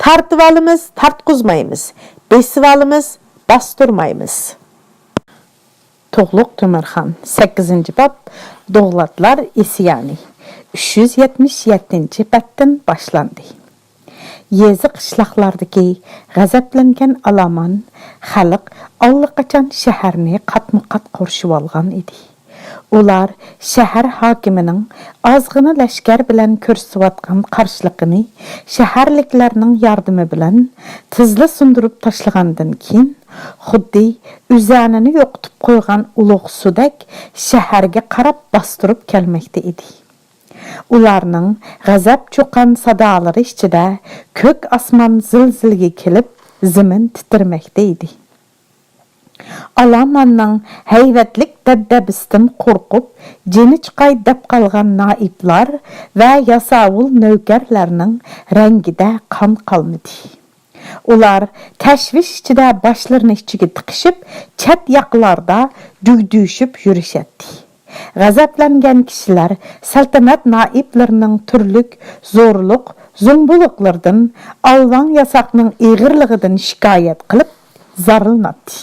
تارتىۋالىمىز، تارتقۇزمايمىز، بېسىۋالىمىز، باستۇرمايمىز. تۇغلۇق تۆمۈرخان، سەككىزىنچى باب، دوغلاتلار ئىسيانى، ئۈچ يۈز يەتمىش يەتتىنچى بەتتىن باشلاندى. يېزا-قىشلاقلاردىكى غەزەپلەنگەن ئالامان خەلق ئاللىقاچان شەھەرنى قاتمۇ-قات قورشىۋالغان ئىدى. ئۇلار شەھەر ھاكىمىنىڭ ئازغىنە لەشكەر بىلەن كۆرسىتىۋاتقان قارشىلىقىنى شەھەرلىكلەرنىڭ ياردىمى بىلەن تېزلا سۇندۇرۇپ تاشلىغاندىن كېيىن، خۇددى ئۆزەنىنى يوقىتىپ قويغان ئۇلۇغ سۇدەك شەھەرگە قاراپ باستۇرۇپ كەلمەكتە ئىدى. ئۇلارنىڭ غەزەپ چۇقان سادالىرى ئىچىدە كۆك ئاسمان زىلزىلىگە كېلىپ، زېمىن تىترىمەكتە ئىدى. ئالاماننىڭ ھەيۋەتلىك دەبدەبىسىدىن قورقۇپ، جېنى چىقاي دەپ قالغان نائىپلار ۋە ياساۋۇل نۆكەرلەرنىڭ رەڭگىدە قان قالمىدى. ئۇلار تەشۋىش ئىچىدە باشلىرىنى ئىچىگە تىقىشىپ، چەت ياقلاردا دۈگدۈشۈپ يۈرۈشەتتى. غەزەپلەنگەن كىشىلەر سەلتەنەت نائىپلىرىنىڭ تۈرلۈك زورلۇق، زومبۇلۇقلىرىدىن، ئالۋاڭ ياساقنىڭ ئېغىرلىقىدىن شىكايەت قىلىپ زارلىناتتى.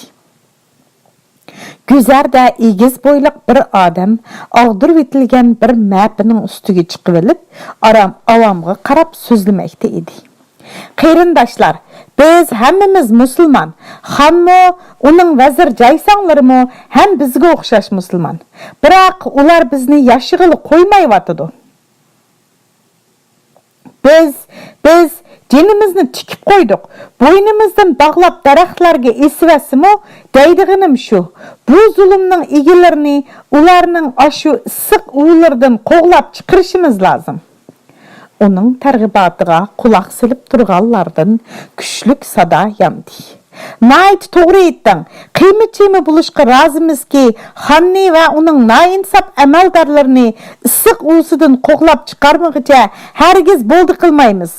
گۈزەردە ئېگىز بويلۇق بىر ئادەم ئاغدۇرۇۋېتىلگەن بىر مەپىنىڭ ئۈستىگە چىقىۋېلىپ، ئارام-، ئاۋامغا قاراپ سۆزلىمەكتە ئىدى. قېرىنداشلار، بىز ھەممىمىز مۇسۇلمان. خانمۇ، ئۇنىڭ ۋەزىر جايساڭلىرىمۇ ھەم بىزگە ئوخشاش مۇسۇلمان. بىراق ئۇلار بىزنى ياشىغىلى قويمايۋاتىدۇ. بىز، بىز جېنىمىزنى تىكىپ قويدۇق. بوينىمىزدىن باغلاپ دەرەخلەرگە ئېسىۋەتسىمۇ، دەيدىغىنىم شۇ، بۇ زۇلۇمنىڭ ئىگىلىرىنى ئۇلارنىڭ ئاشۇ ئىسسىق ئۇۋىلىرىدىن قوغلاپ چىقىرىشىمىز لازىم. ئۇنىڭ تەرغىباتىغا قۇلاق سېلىپ تۇرغانلاردىن كۈچلۈك سادا ياندى. ناھايىتى توغرا ئېيتتىڭ. قىيما-چىيما بولۇشقا رازىمىزكى، خاننى ۋە ئۇنىڭ نائىنساپ ئەمەلدارلىرىنى ئىسسىق ئۇۋىسىدىن قوغلاپ چىقارمىغۇچە ھەرگىز بولدى قىلمايمىز.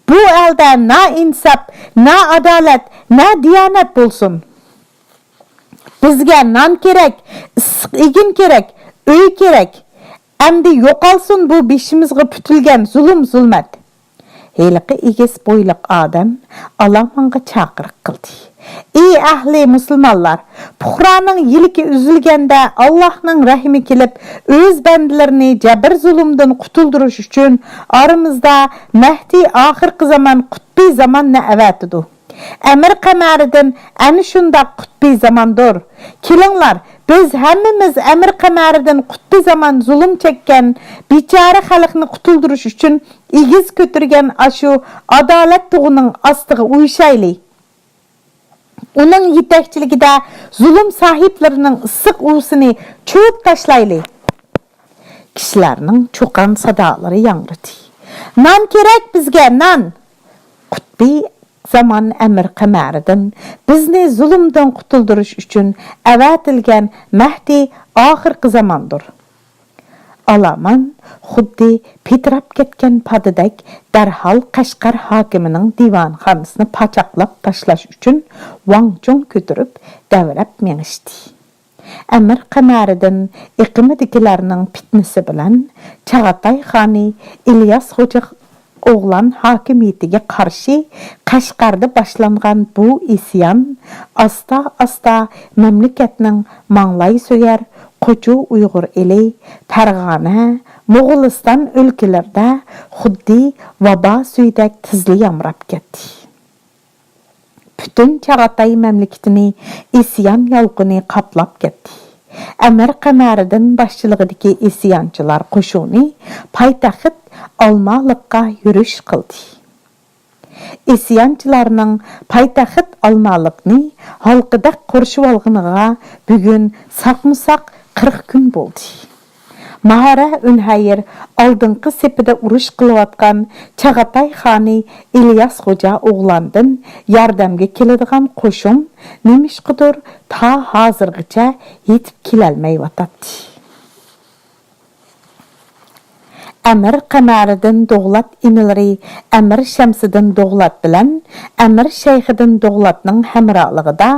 بۇ ئەلدە نائىنساپ، نائادالەت، نادىيانەت بولسۇن. بىزگە نان كېرەك، ئىسسىق ئېگىن كېرەك، ئۆي كېرەك. ئەمدى يوقالسۇن بۇ بېشىمىزغا پۈتۈلگەن زۇلۇم-زۇلمەت. ھېلىقى ئېگىز بويلۇق ئادەم ئالامانغا چاقىرىق قىلدى. ئى ئەھلى مۇسۇلمانلار! پۇقرانىڭ يىلىكى ئۈزۈلگەندە، ئاللاھنىڭ رەھمى كېلىپ، ئۆز بەندىلىرىنى جەبىر-زۇلۇمدىن قۇتۇلدۇرۇش ئۈچۈن ئارىمىزدا مەھدى ئاخىرقى زامان، قۇتبى زاماننى ئەۋەتىدۇ. ئەمىر قەمەرىدىن ئەنە شۇنداق قۇتبى زاماندۇر. كېلىڭلار، بىز ھەممىمىز ئەمىر قەمەرىدىن قۇتبى زامان زۇلۇم چەككەن بىچارە خەلقنى قۇتۇلدۇرۇش ئۈچۈن ئېگىز كۆتۈرگەن ئاشۇ ئادالەت تۇغىنىڭ ئاستىغا ئۇيۇشايلى. ئۇنىڭ يېتەكچىلىكىدە زۇلۇم ساھىبلىرىنىڭ ئىسسىق ئۇۋىسىنى چۇۋۇپ تاشلايلى. كىشىلەرنىڭ چۇقان سادالىرى ياڭرىدى. نان كېرەك بىزگە، نان! قۇتبى زامان ئەمىر قەمەرىدىن بىزنى زۇلۇمدىن قۇتۇلدۇرۇش ئۈچۈن ئەۋەتىلگەن مەھدى ئاخىرقى زاماندۇر. ئالامان خۇددى پىتىراپ كەتكەن پادىدەك دەرھال قەشقەر ھاكىمىنىڭ دىۋانخانىسىنى پاچاقلاپ تاشلاش ئۈچۈن ۋاڭ-چۇڭ كۆتۈرۈپ دەۋرەپ مېڭىشتى. ئەمىر قەمەرىدىن ئېقىمىدىكىلەرنىڭ پىتنىسى بىلەن چاغاتاي خانى ئىلياس خوجا ئوغلان ھاكىمىيىتىگە قارشى قەشقەردە باشلانغان بۇ ئىسيان ئاستا-ئاستا مەملىكەتنىڭ ماڭلاي سۆيەر قوچۇ ئۇيغۇر ئېلى، پەرغانە، موغۇلىستان ئۆلكىلىرىدە خۇددى ۋابا سۈيىدەك تېزلا يامراپ كەتتى. پۈتۈن چاغاتاي مەملىكىتىنى ئىسيان يالقۇنى قاپلاپ كەتتى. ئەمىر قەمەرىدىن باشچىلىقىدىكى ئىسيانچىلار قوشۇنى پايتەخت ئالمالىققا يۈرۈش قىلدى. ئىسيانچىلارنىڭ پايتەخت ئالمالىقنى ھالقىدەك قورشىۋالغىنىغا بۈگۈن ساقمۇساق قىرىق كۈن بولدى. ماھارە ئۈنھەيىر ئالدىنقى سېپىدە ئۇرۇش قىلىۋاتقان چاغاتاي خانى ئىلياس خوجا ئوغلاندىن ياردەمگە كېلىدىغان قوشۇن نېمىشقىدۇر تا ھازىرغىچە يېتىپ كېلەلمەيۋاتاتتى. ئەمىر قەمەرىدىن دوغلات ئىنىلىرى ئەمىر شەمسىدىن دوغلات بىلەن ئەمىر شەيخىدىن دوغلاتنىڭ ھەمراھلىقىدا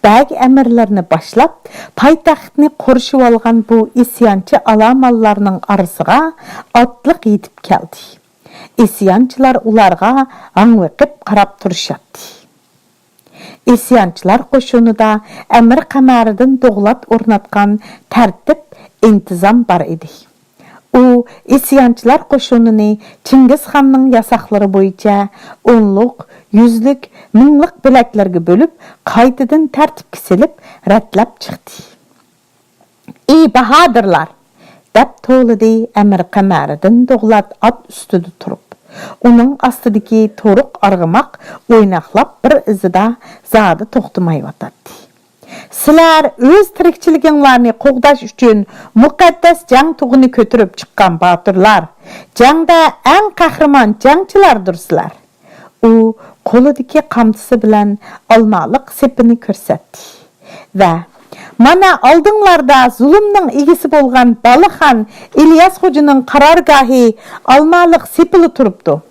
بەگ ئەمىرلىرىنى باشلاپ، پايتەختنى قورشىۋالغان بۇ ئىسيانچى ئالامانلارنىڭ ئارىسىغا ئاتلىق يېتىپ كەلدى. ئىسيانچىلار ئۇلارغا ھاڭۋېقىپ قاراپ تۇرۇشاتتى. ئىسيانچىلار قوشۇنىدا ئەمىر قەمەرىدىن دوغلات ئورناتقان تەرتىپ، ئىنتىزام بار ئىدى. ئۇ ئىسيانچىلار قوشۇنىنى چىڭگىزخاننىڭ ياساقلىرى بويىچە ئونلۇق، يۈزلۈك، مىڭلىق بۆلەكلەرگە بۆلۈپ، قايتىدىن تەرتىپكە سېلىپ، رەتلەپ چىقتى. «ئى باھادىرلار!» دەپ توۋلىدى ئەمىر قەمەرىدىن دوغلات ئات ئۈستىدە تۇرۇپ. ئۇنىڭ ئاستىدىكى تورۇق ئارغىماق ئويناقلاپ بىر ئىزىدا زادى توختىمايۋاتاتتى. «سىلەر ئۆز تىرىكچىلىكىڭلارنى قوغداش ئۈچۈن مۇقەددەس جەڭ تۇغىنى كۆتۈرۈپ چىققان باتۇرلار، جەڭدە ئەڭ قەھرىمان جەڭچىلاردۇرسىلەر.» ئۇ قولىدىكى قامچىسى بىلەن ئالمالىق سېپىنى كۆرسەتتى ۋە «مانا ئالدىڭلاردا زۇلۇمنىڭ ئىگىسى بولغان بالاخان ئىلياس خوجىنىڭ قارارگاھى ئالمالىق سېپىلا تۇرۇپتۇ.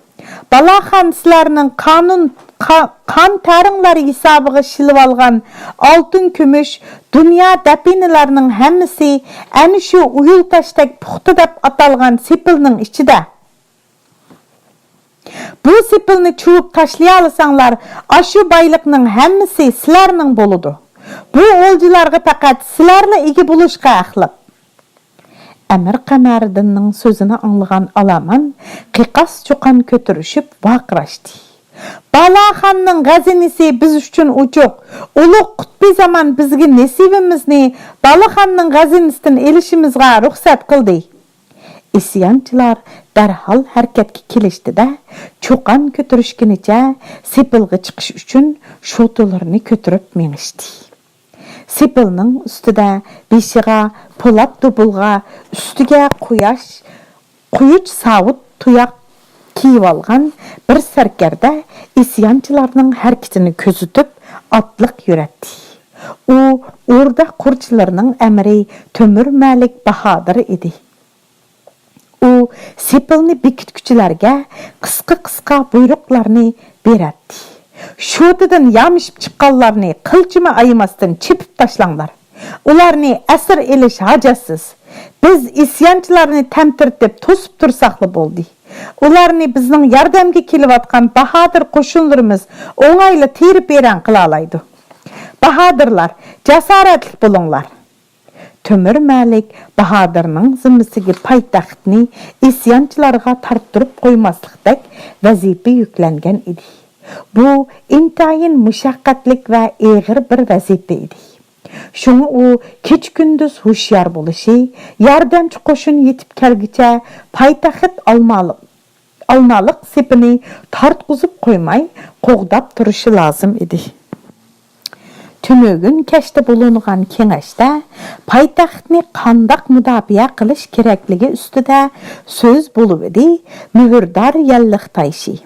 بالاخان سىلەرنىڭ قانۇن، قا-، قان تەرىڭلار ھېسابىغا شىلىۋالغان ئالتۇن، كۈمۈش، دۇنيا دەپىنىلەرنىڭ ھەممىسى ئەنە شۇ ئۇيۇلتاشتەك پۇختا دەپ ئاتالغان سېپىلنىڭ ئىچىدە. بۇ سېپىلنى چۇۋۇپ تاشلىيالىساڭلار، ئاشۇ بايلىقنىڭ ھەممىسى سىلەرنىڭ بولىدۇ. بۇ ئولجىلارغا پەقەت سىلەرلا ئىگە بولۇشقا ھەقلىق.» ئەمىر قەمەرىدىننىڭ سۆزىنى ئاڭلىغان ئالامان قىقاس چۇقان كۆتۈرۈشۈپ ۋارقىراشتى. «بالاخاننىڭ خەزىنىسى بىز ئۈچۈن ئوچۇق، ئۇلۇغ قۇتبى زامان بىزگە نېسىۋىمىزنى بالاخاننىڭ خەزىنىسىدىن ئېلىشىمىزغا رۇخسەت قىلدى.» ئىسيانچىلار دەرھال ھەرىكەتكە كېلىشتى-دە، چۇقان كۆتۈرۈشكىنىچە سېپىلغا چىقىش ئۈچۈن شوتىلىرىنى كۆتۈرۈپ مېڭىشتى. سېپىلنىڭ ئۈستىدە بېشىغا پولات دۇبۇلغا، ئۈستىگە قۇياش، قۇيۇچ ساۋۇت تۇياق كىيىۋالغان بىر سەركەردە ئىسيانچىلارنىڭ ھەرىكىتىنى كۆزىتىپ، ئاتلىق يۈرەتتى. ئۇ ئوردا قۇرچىلىرىنىڭ ئەمىرى تۆمۈر مەلىك باھادىر ئىدى. ئۇ سېپىلنى بېكىتكۈچىلەرگە قىسقا-قىسقا بۇيرۇقلارنى بېرەتتى. «شوتىدىن يامىشىپ چىققانلارنى قىلچىمۇ ئايىماستىن چېپىپ تاشلاڭلار. ئۇلارنى ئەسىر ئېلىش ھاجەتسىز. بىز ئىسيانچىلارنى تەمتىرىتىپ توسۇپ تۇرساقلا بولدى. ئۇلارنى بىزنىڭ ياردەمگە كېلىۋاتقان باھادىر قوشۇنلىرىمىز ئوڭايلا تېرىپ ۋەيران قىلالايدۇ. باھادىرلار، جاسارەتلىك بولۇڭلار.» تۆمۈر مەلىك باھادىرنىڭ زىممىسىگە پايتەختنى ئىسيانچىلارغا تارتتۇرۇپ قويماسلىقتەك ۋەزىپە يۈكلەنگەن ئىدى. بۇ ئىنتايىن مۇشەققەتلىك ۋە ئېغىر بىر ۋەزىپە ئىدى. شۇڭا ئۇ كېچە-كۈندۈز ھوشيار بولۇشى، ياردەمچى قوشۇن يېتىپ كەلگۈچە پايتەخت ئالمالىق، ئالمالىق سېپىنى تارتقۇزۇپ قويماي قوغداپ تۇرۇشى لازىم ئىدى. تۈنۈگۈن كەچتە بولۇنغان كېڭەشتە پايتەختنى قانداق مۇداپىئە قىلىش كېرەكلىكى ئۈستىدە سۆز بولۇۋىدى مۆھۈردار يەللىق تايشى.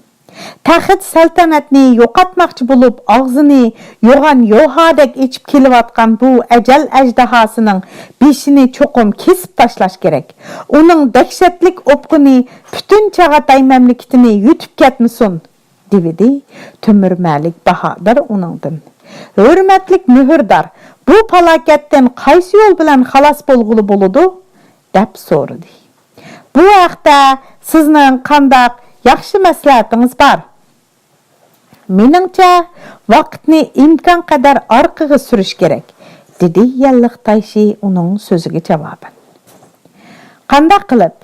تەخت سەلتەنەتنى يوقاتماقچى بولۇپ، ئاغزىنى يوغان يوھادەك ئېچىپ كېلىۋاتقان بۇ ئەجەل ئەجدىھاسىنىڭ بېشىنى چوقۇم كېسىپ تاشلاش كېرەك. ئۇنىڭ دەھشەتلىك ئوپقىنى پۈتۈن چاغاتاي مەملىكىتىنى يۇتۇپ كەتمىسۇن، دېۋىدى تۆمۈر مەلىك باھادىر ئۇنىڭدىن. ھۆرمەتلىك مۆھۈردار، بۇ پالاكەتتىن قايسى يول بىلەن خالاس بولغىلى بولىدۇ؟ دەپ سورىدى. بۇ ھەقتە سىزنىڭ قانداق ياخشى مەسلىھەتىڭىز بار. مېنىڭچە، ۋاقىتنى ئىمكانقەدەر ئارقىغا سۈرۈش كېرەك، دېدى يەنلىق تايشى ئۇنىڭ سۆزىگە جاۋابەن. قانداق قىلىپ؟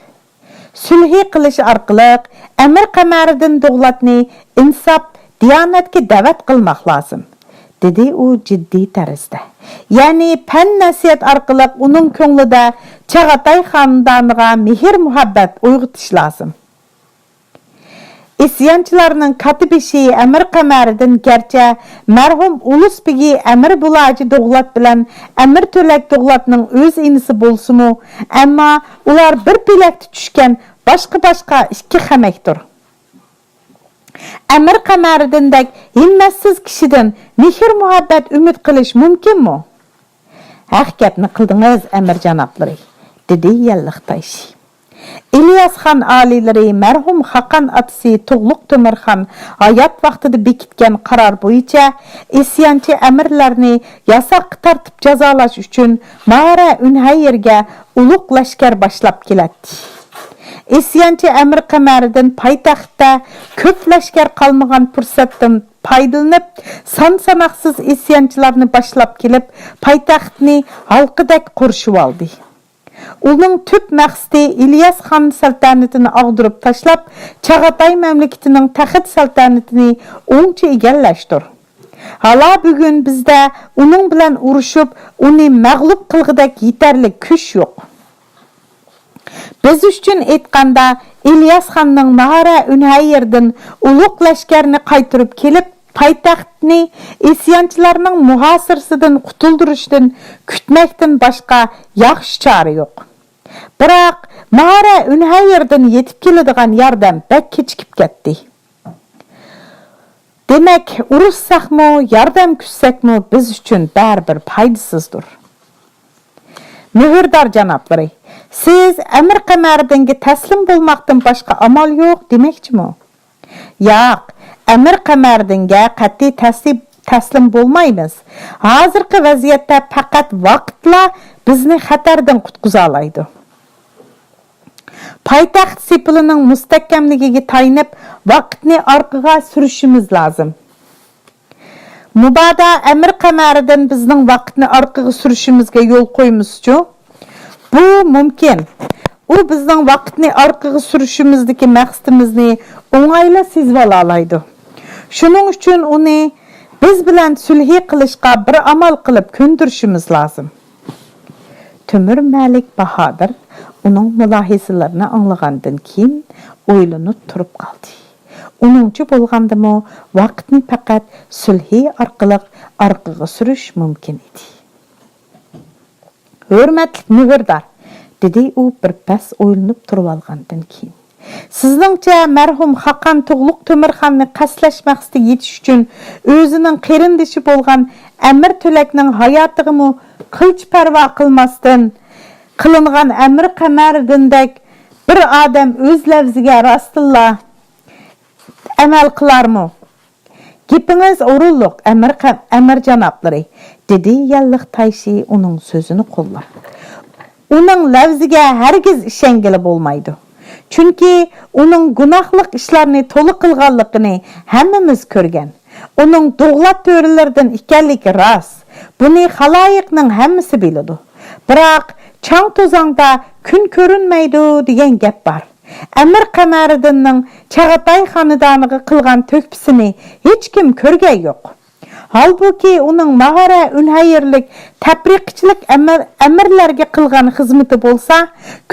سۈلھى قىلىش ئارقىلىق ئەمىر قەمەرىدىن دوغلاتنى ئىنساپ، دىيانەتكە دەۋەت قىلماق لازىم، دېدى ئۇ جىددىي تەرزدە. يەنى پەن-نەسىھەت ئارقىلىق ئۇنىڭ كۆڭلىدە چاغاتاي خانىدانىغا مېھىر-مۇھەببەت ئويغىتىش لازىم. ئىسيانچىلارنىڭ كاتتىبېشى ئەمىر قەمەرىدىن گەرچە مەرھۇم ئۇلۇس بېگى ئەمىر بۇلاجى دوغلات بىلەن ئەمىر تۆلەك دوغلاتنىڭ ئۆز ئىنىسى بولسىمۇ، ئەمما ئۇلار بىر پېلەكتە چۈشكەن باشقا-باشقا ئىككى خەمەكتۇر. ئەمىر قەمەرىدىندەك ھىممەتسىز كىشىدىن مېھىر-مۇھەببەت ئۈمىد قىلىش مۇمكىنمۇ؟ ھەق گەپنى قىلدىڭىز، ئەمىر جانابلىرى، دېدى يەنلىق تايشى. ئىلياس خان ئالىيلىرى مەرھۇم خاقان ئاتىسى تۇغلۇق تۆمۈرخان ھايات ۋاقتىدا بېكىتكەن قارار بويىچە ئىسيانچى ئەمىرلەرنى ياساققا تارتىپ جازالاش ئۈچۈن مارا ئۈنھەيىرگە ئۇلۇغ لەشكەر باشلاپ كېلەتتى. ئىسيانچى ئەمىر قەمەرىدىن پايتەختتە كۆپ لەشكەر قالمىغان پۇرسەتتىن پايدىلىنىپ، سان-ساناقسىز ئىسيانچىلارنى باشلاپ كېلىپ، پايتەختنى ھالقىدەك قورشىۋالدى. ئۇنىڭ تۈپ مەقسىتى ئىلياس خان سەلتەنىتىنى ئاغدۇرۇپ تاشلاپ، چاغاتاي مەملىكىتىنىڭ تەخت سەلتەنىتىنى ئوڭچە ئىگىلەشتۇر. ھالا بۈگۈن بىزدە ئۇنىڭ بىلەن ئۇرۇشۇپ، ئۇنى مەغلۇپ قىلغۇدەك يېتەرلىك كۈچ يوق. بىز ئۈچۈن ئېيتقاندا، ئىلياس خاننىڭ ماھارە ئۈنھەييىردىن ئۇلۇغ لەشكەرنى قايتۇرۇپ كېلىپ، پايتەختنى ئىسيانچىلارنىڭ مۇھاسىرىسىدىن قۇتۇلدۇرۇشتىن كۈتمەكتىن باشقا ياخشى چارە يوق. بىراق، ماھارە ئۈنھەييىردىن يېتىپ كېلىدىغان ياردەم بەك كېچىكىپ كەتتى. دېمەك، ئۇرۇشساقمۇ، ياردەم كۈتسەكمۇ بىز ئۈچۈن بەرىبىر پايدىسىزدۇر. مۆھۈردار جانابلىرى، سىز ئەمىر قەمەردىنگە تەسلىم بولماقتىن باشقا ئامال يوق دېمەكچىمۇ؟ ياق، ئەمىر قەمەردىنگە قەتئىي تەسلىم، تەسلىم بولمايمىز. ھازىرقى ۋەزىيەتتە پەقەت ۋاقىتلا بىزنى خەتەردىن قۇتقۇزالايدۇ. پايتەخت سېپىلىنىڭ مۇستەھكەملىكىگە تايىنىپ، ۋاقىتنى ئارقىغا سۈرۈشىمىز لازىم. مۇبادا ئەمىر قەمەردىن بىزنىڭ ۋاقىتنى ئارقىغا سۈرۈشىمىزگە يول قويمىسىچۇ؟ بۇ مۇمكىن. ئۇ بىزنىڭ ۋاقىتنى ئارقىغا سۈرۈشىمىزدىكى مەقسىتىمىزنى ئوڭايلا سېزىۋالالايدۇ. شۇنىڭ ئۈچۈن ئۇنى بىز بىلەن سۈلھى قىلىشقا بىر ئامال قىلىپ كۆندۈرۈشىمىز لازىم. تۆمۈر مەلىك باھادىر ئۇنىڭ مۇلاھىزىلىرىنى ئاڭلىغاندىن كېيىن ئويلىنىپ تۇرۇپ قالدى. ئۇنىڭچە بولغاندىمۇ ۋاقىتنى پەقەت سۈلھى ئارقىلىق ئارقىغا سۈرۈش مۇمكىن ئىدى. ھۆرمەتلىك مۆھۈردار، دېدى ئۇ بىر پەس ئويلىنىپ تۇرۇۋالغاندىن كېيىن. سىزنىڭچە، مەرھۇم خاقان تۇغلۇق تۆمۈرخاننى قەستلەش مەقسىتىگە يېتىش ئۈچۈن ئۆزىنىڭ قېرىندىشى بولغان ئەمىر تۆلەكنىڭ ھاياتىغىمۇ قىلچە پەرۋا قىلماستىن، قىلىنغان ئەمىر قەمەردىندەك بىر ئادەم ئۆز لەۋزىگە راستتىنلا ئەمەل قىلارمۇ؟ گېپىڭىز ئورۇنلۇق، ئەمىر قە-، ئەمىر جانابلىرى، دېدى يەنلىق تايشى ئۇنىڭ سۆزىنى قوللاپ. ئۇنىڭ لەۋزىگە ھەرگىز ئىشەنگىلى بولمايدۇ. چۈنكى ئۇنىڭ گۇناھلىق ئىشلارنى تولا قىلغانلىقىنى ھەممىمىز كۆرگەن. ئۇنىڭ دوغلات تۆرىلىرىدىن ئىكەنلىكى راست. بۇنى خالايىقنىڭ ھەممىسى بىلىدۇ. بىراق، چاڭ-توزاندا كۈن كۆرۈنمەيدۇ دېگەن گەپ بار. ئەمىر قەمەردىننىڭ چاغاتاي خانىدانىغا قىلغان تۆھپىسىنى ھېچكىم كۆرگەن يوق. ھالبۇكى، ئۇنىڭ ماھارە ئۈنھەيىرلىك تەپرىقىچىلىك ئەمىر-، ئەمىرلەرگە قىلغان خىزمىتى بولسا،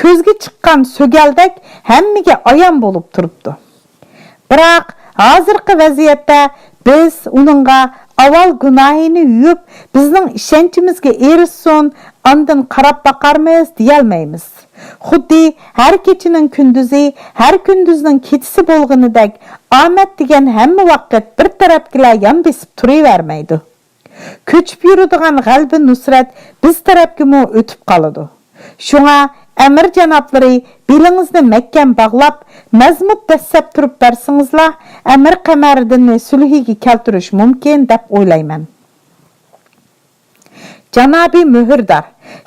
كۆزگە چىققان سۆگەلدەك ھەممىگە ئايان بولۇپ تۇرۇپتۇ. بىراق، ھازىرقى ۋەزىيەتتە بىز ئۇنىڭغا ئاۋۋال گۇناھىنى يۇيۇپ، بىزنىڭ ئىشەنچىمىزگە ئېرىشسۇن، ئاندىن قاراپ باقارمىز، دېيەلمەيمىز. خۇددى ھەر كېچىنىڭ كۈندۈزى، ھەر كۈندۈزنىڭ كېچىسى بولغىنىدەك، ئامەت دېگەن ھەممە ۋاقىت بىر تەرەپكىلا يان بېسىپ تۇرۇۋەرمەيدۇ. كۆچۈپ يۈرىدىغان غەلىبە نۇسرەت بىز تەرەپكىمۇ ئۆتۈپ قالىدۇ. شۇڭا، ئەمىر جانابلىرى، بېلىڭىزنى مەھكەم باغلاپ، مەزمۇت دەسسەپ تۇرۇپ بەرسىڭىزلا، ئەمىر قەمەردىننى سۈلھىگە كەلتۈرۈش مۇمكىن دەپ ئويلايمەن. جانابىي مۆھۈردار،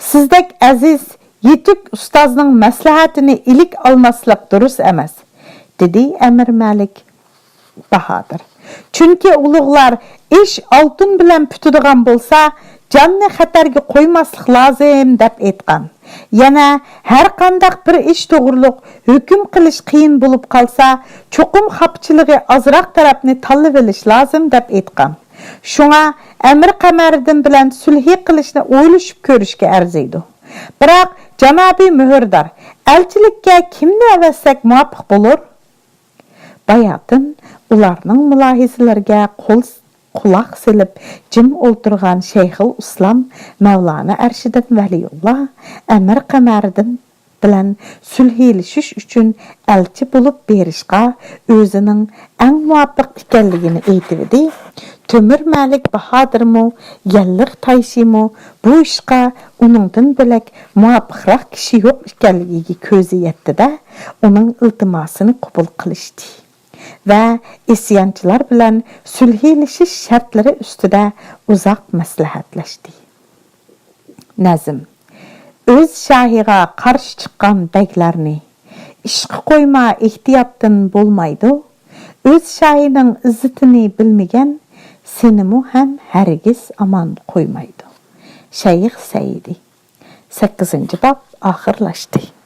سىزدەك ئەزىز، يېتۈك ئۇستازنىڭ مەسلىھەتىنى ئىلىك ئالماسلىق دۇرۇس ئەمەس. دېدى ئەمىر مەلىك باھادىر. چۈنكى ئۇلۇغلار ئىش ئالتۇن بىلەن پۈتىدىغان بولسا، جاننى خەتەرگە قويماسلىق لازىم، دەپ ئېيتقان. يەنە ھەر قانداق بىر ئىش توغرۇلۇق ھۆكۈم قىلىش قىيىن بولۇپ قالسا، چوقۇم خاپىچىلىقى ئازراق تەرەپنى تاللىۋېلىش لازىم، دەپ ئېيتقان. شۇڭا ئەمىر قەمەردىن بىلەن سۈلھى قىلىشنى ئويلىشىپ كۆرۈشكە ئەرزىيدۇ. بىراق، جانابىي مۆھۈردار، ئەلچىلىككە كىمنى ئەۋەتسەك مۇۋاپىق بولۇر؟ باياتىن ئۇلارنىڭ مۇلاھىزىلىرىگە قول، قۇلاق سېلىپ جىم ئولتۇرغان شەيخۇل ئىسلام مەۋلانا ئەرشىدىن ۋەلىيۇللا ئەمىر قەمەردىن بىلەن سۈلھىلىشىش ئۈچۈن ئەلچى بولۇپ بېرىشقا ئۆزىنىڭ ئەڭ مۇۋاپىق ئىكەنلىكىنى ئېيتىۋىدى. تۆمۈر مەلىك باھادىرمۇ، يەللىق تايشىمۇ بۇ ئىشقا ئۇنىڭدىن بۆلەك مۇۋاپىقراق كىشى يوق ئىكەنلىكىگە كۆزى يەتتى-دە، ئۇنىڭ ئىلتىماسىنى قوبۇل قىلىشتى ۋە ئىسيانچىلار بىلەن سۈلھىلىشىش شەرتلىرى ئۈستىدە ئۇزاق مەسلىھەتلەشتى. نەزم. ئۆز شاھىغا قارشى چىققان بەگلەرنى ئىشقا قويما، ئېھتىياتتىن بولمايدۇ. ئۆز شاھىنىڭ ئىززىتىنى بىلمىگەن سېنىمۇ ھەم ھەرگىز ئامان قويمايدۇ. شەيخ سەئىدى. سەككىزىنچى باب ئاخىرلاشتى.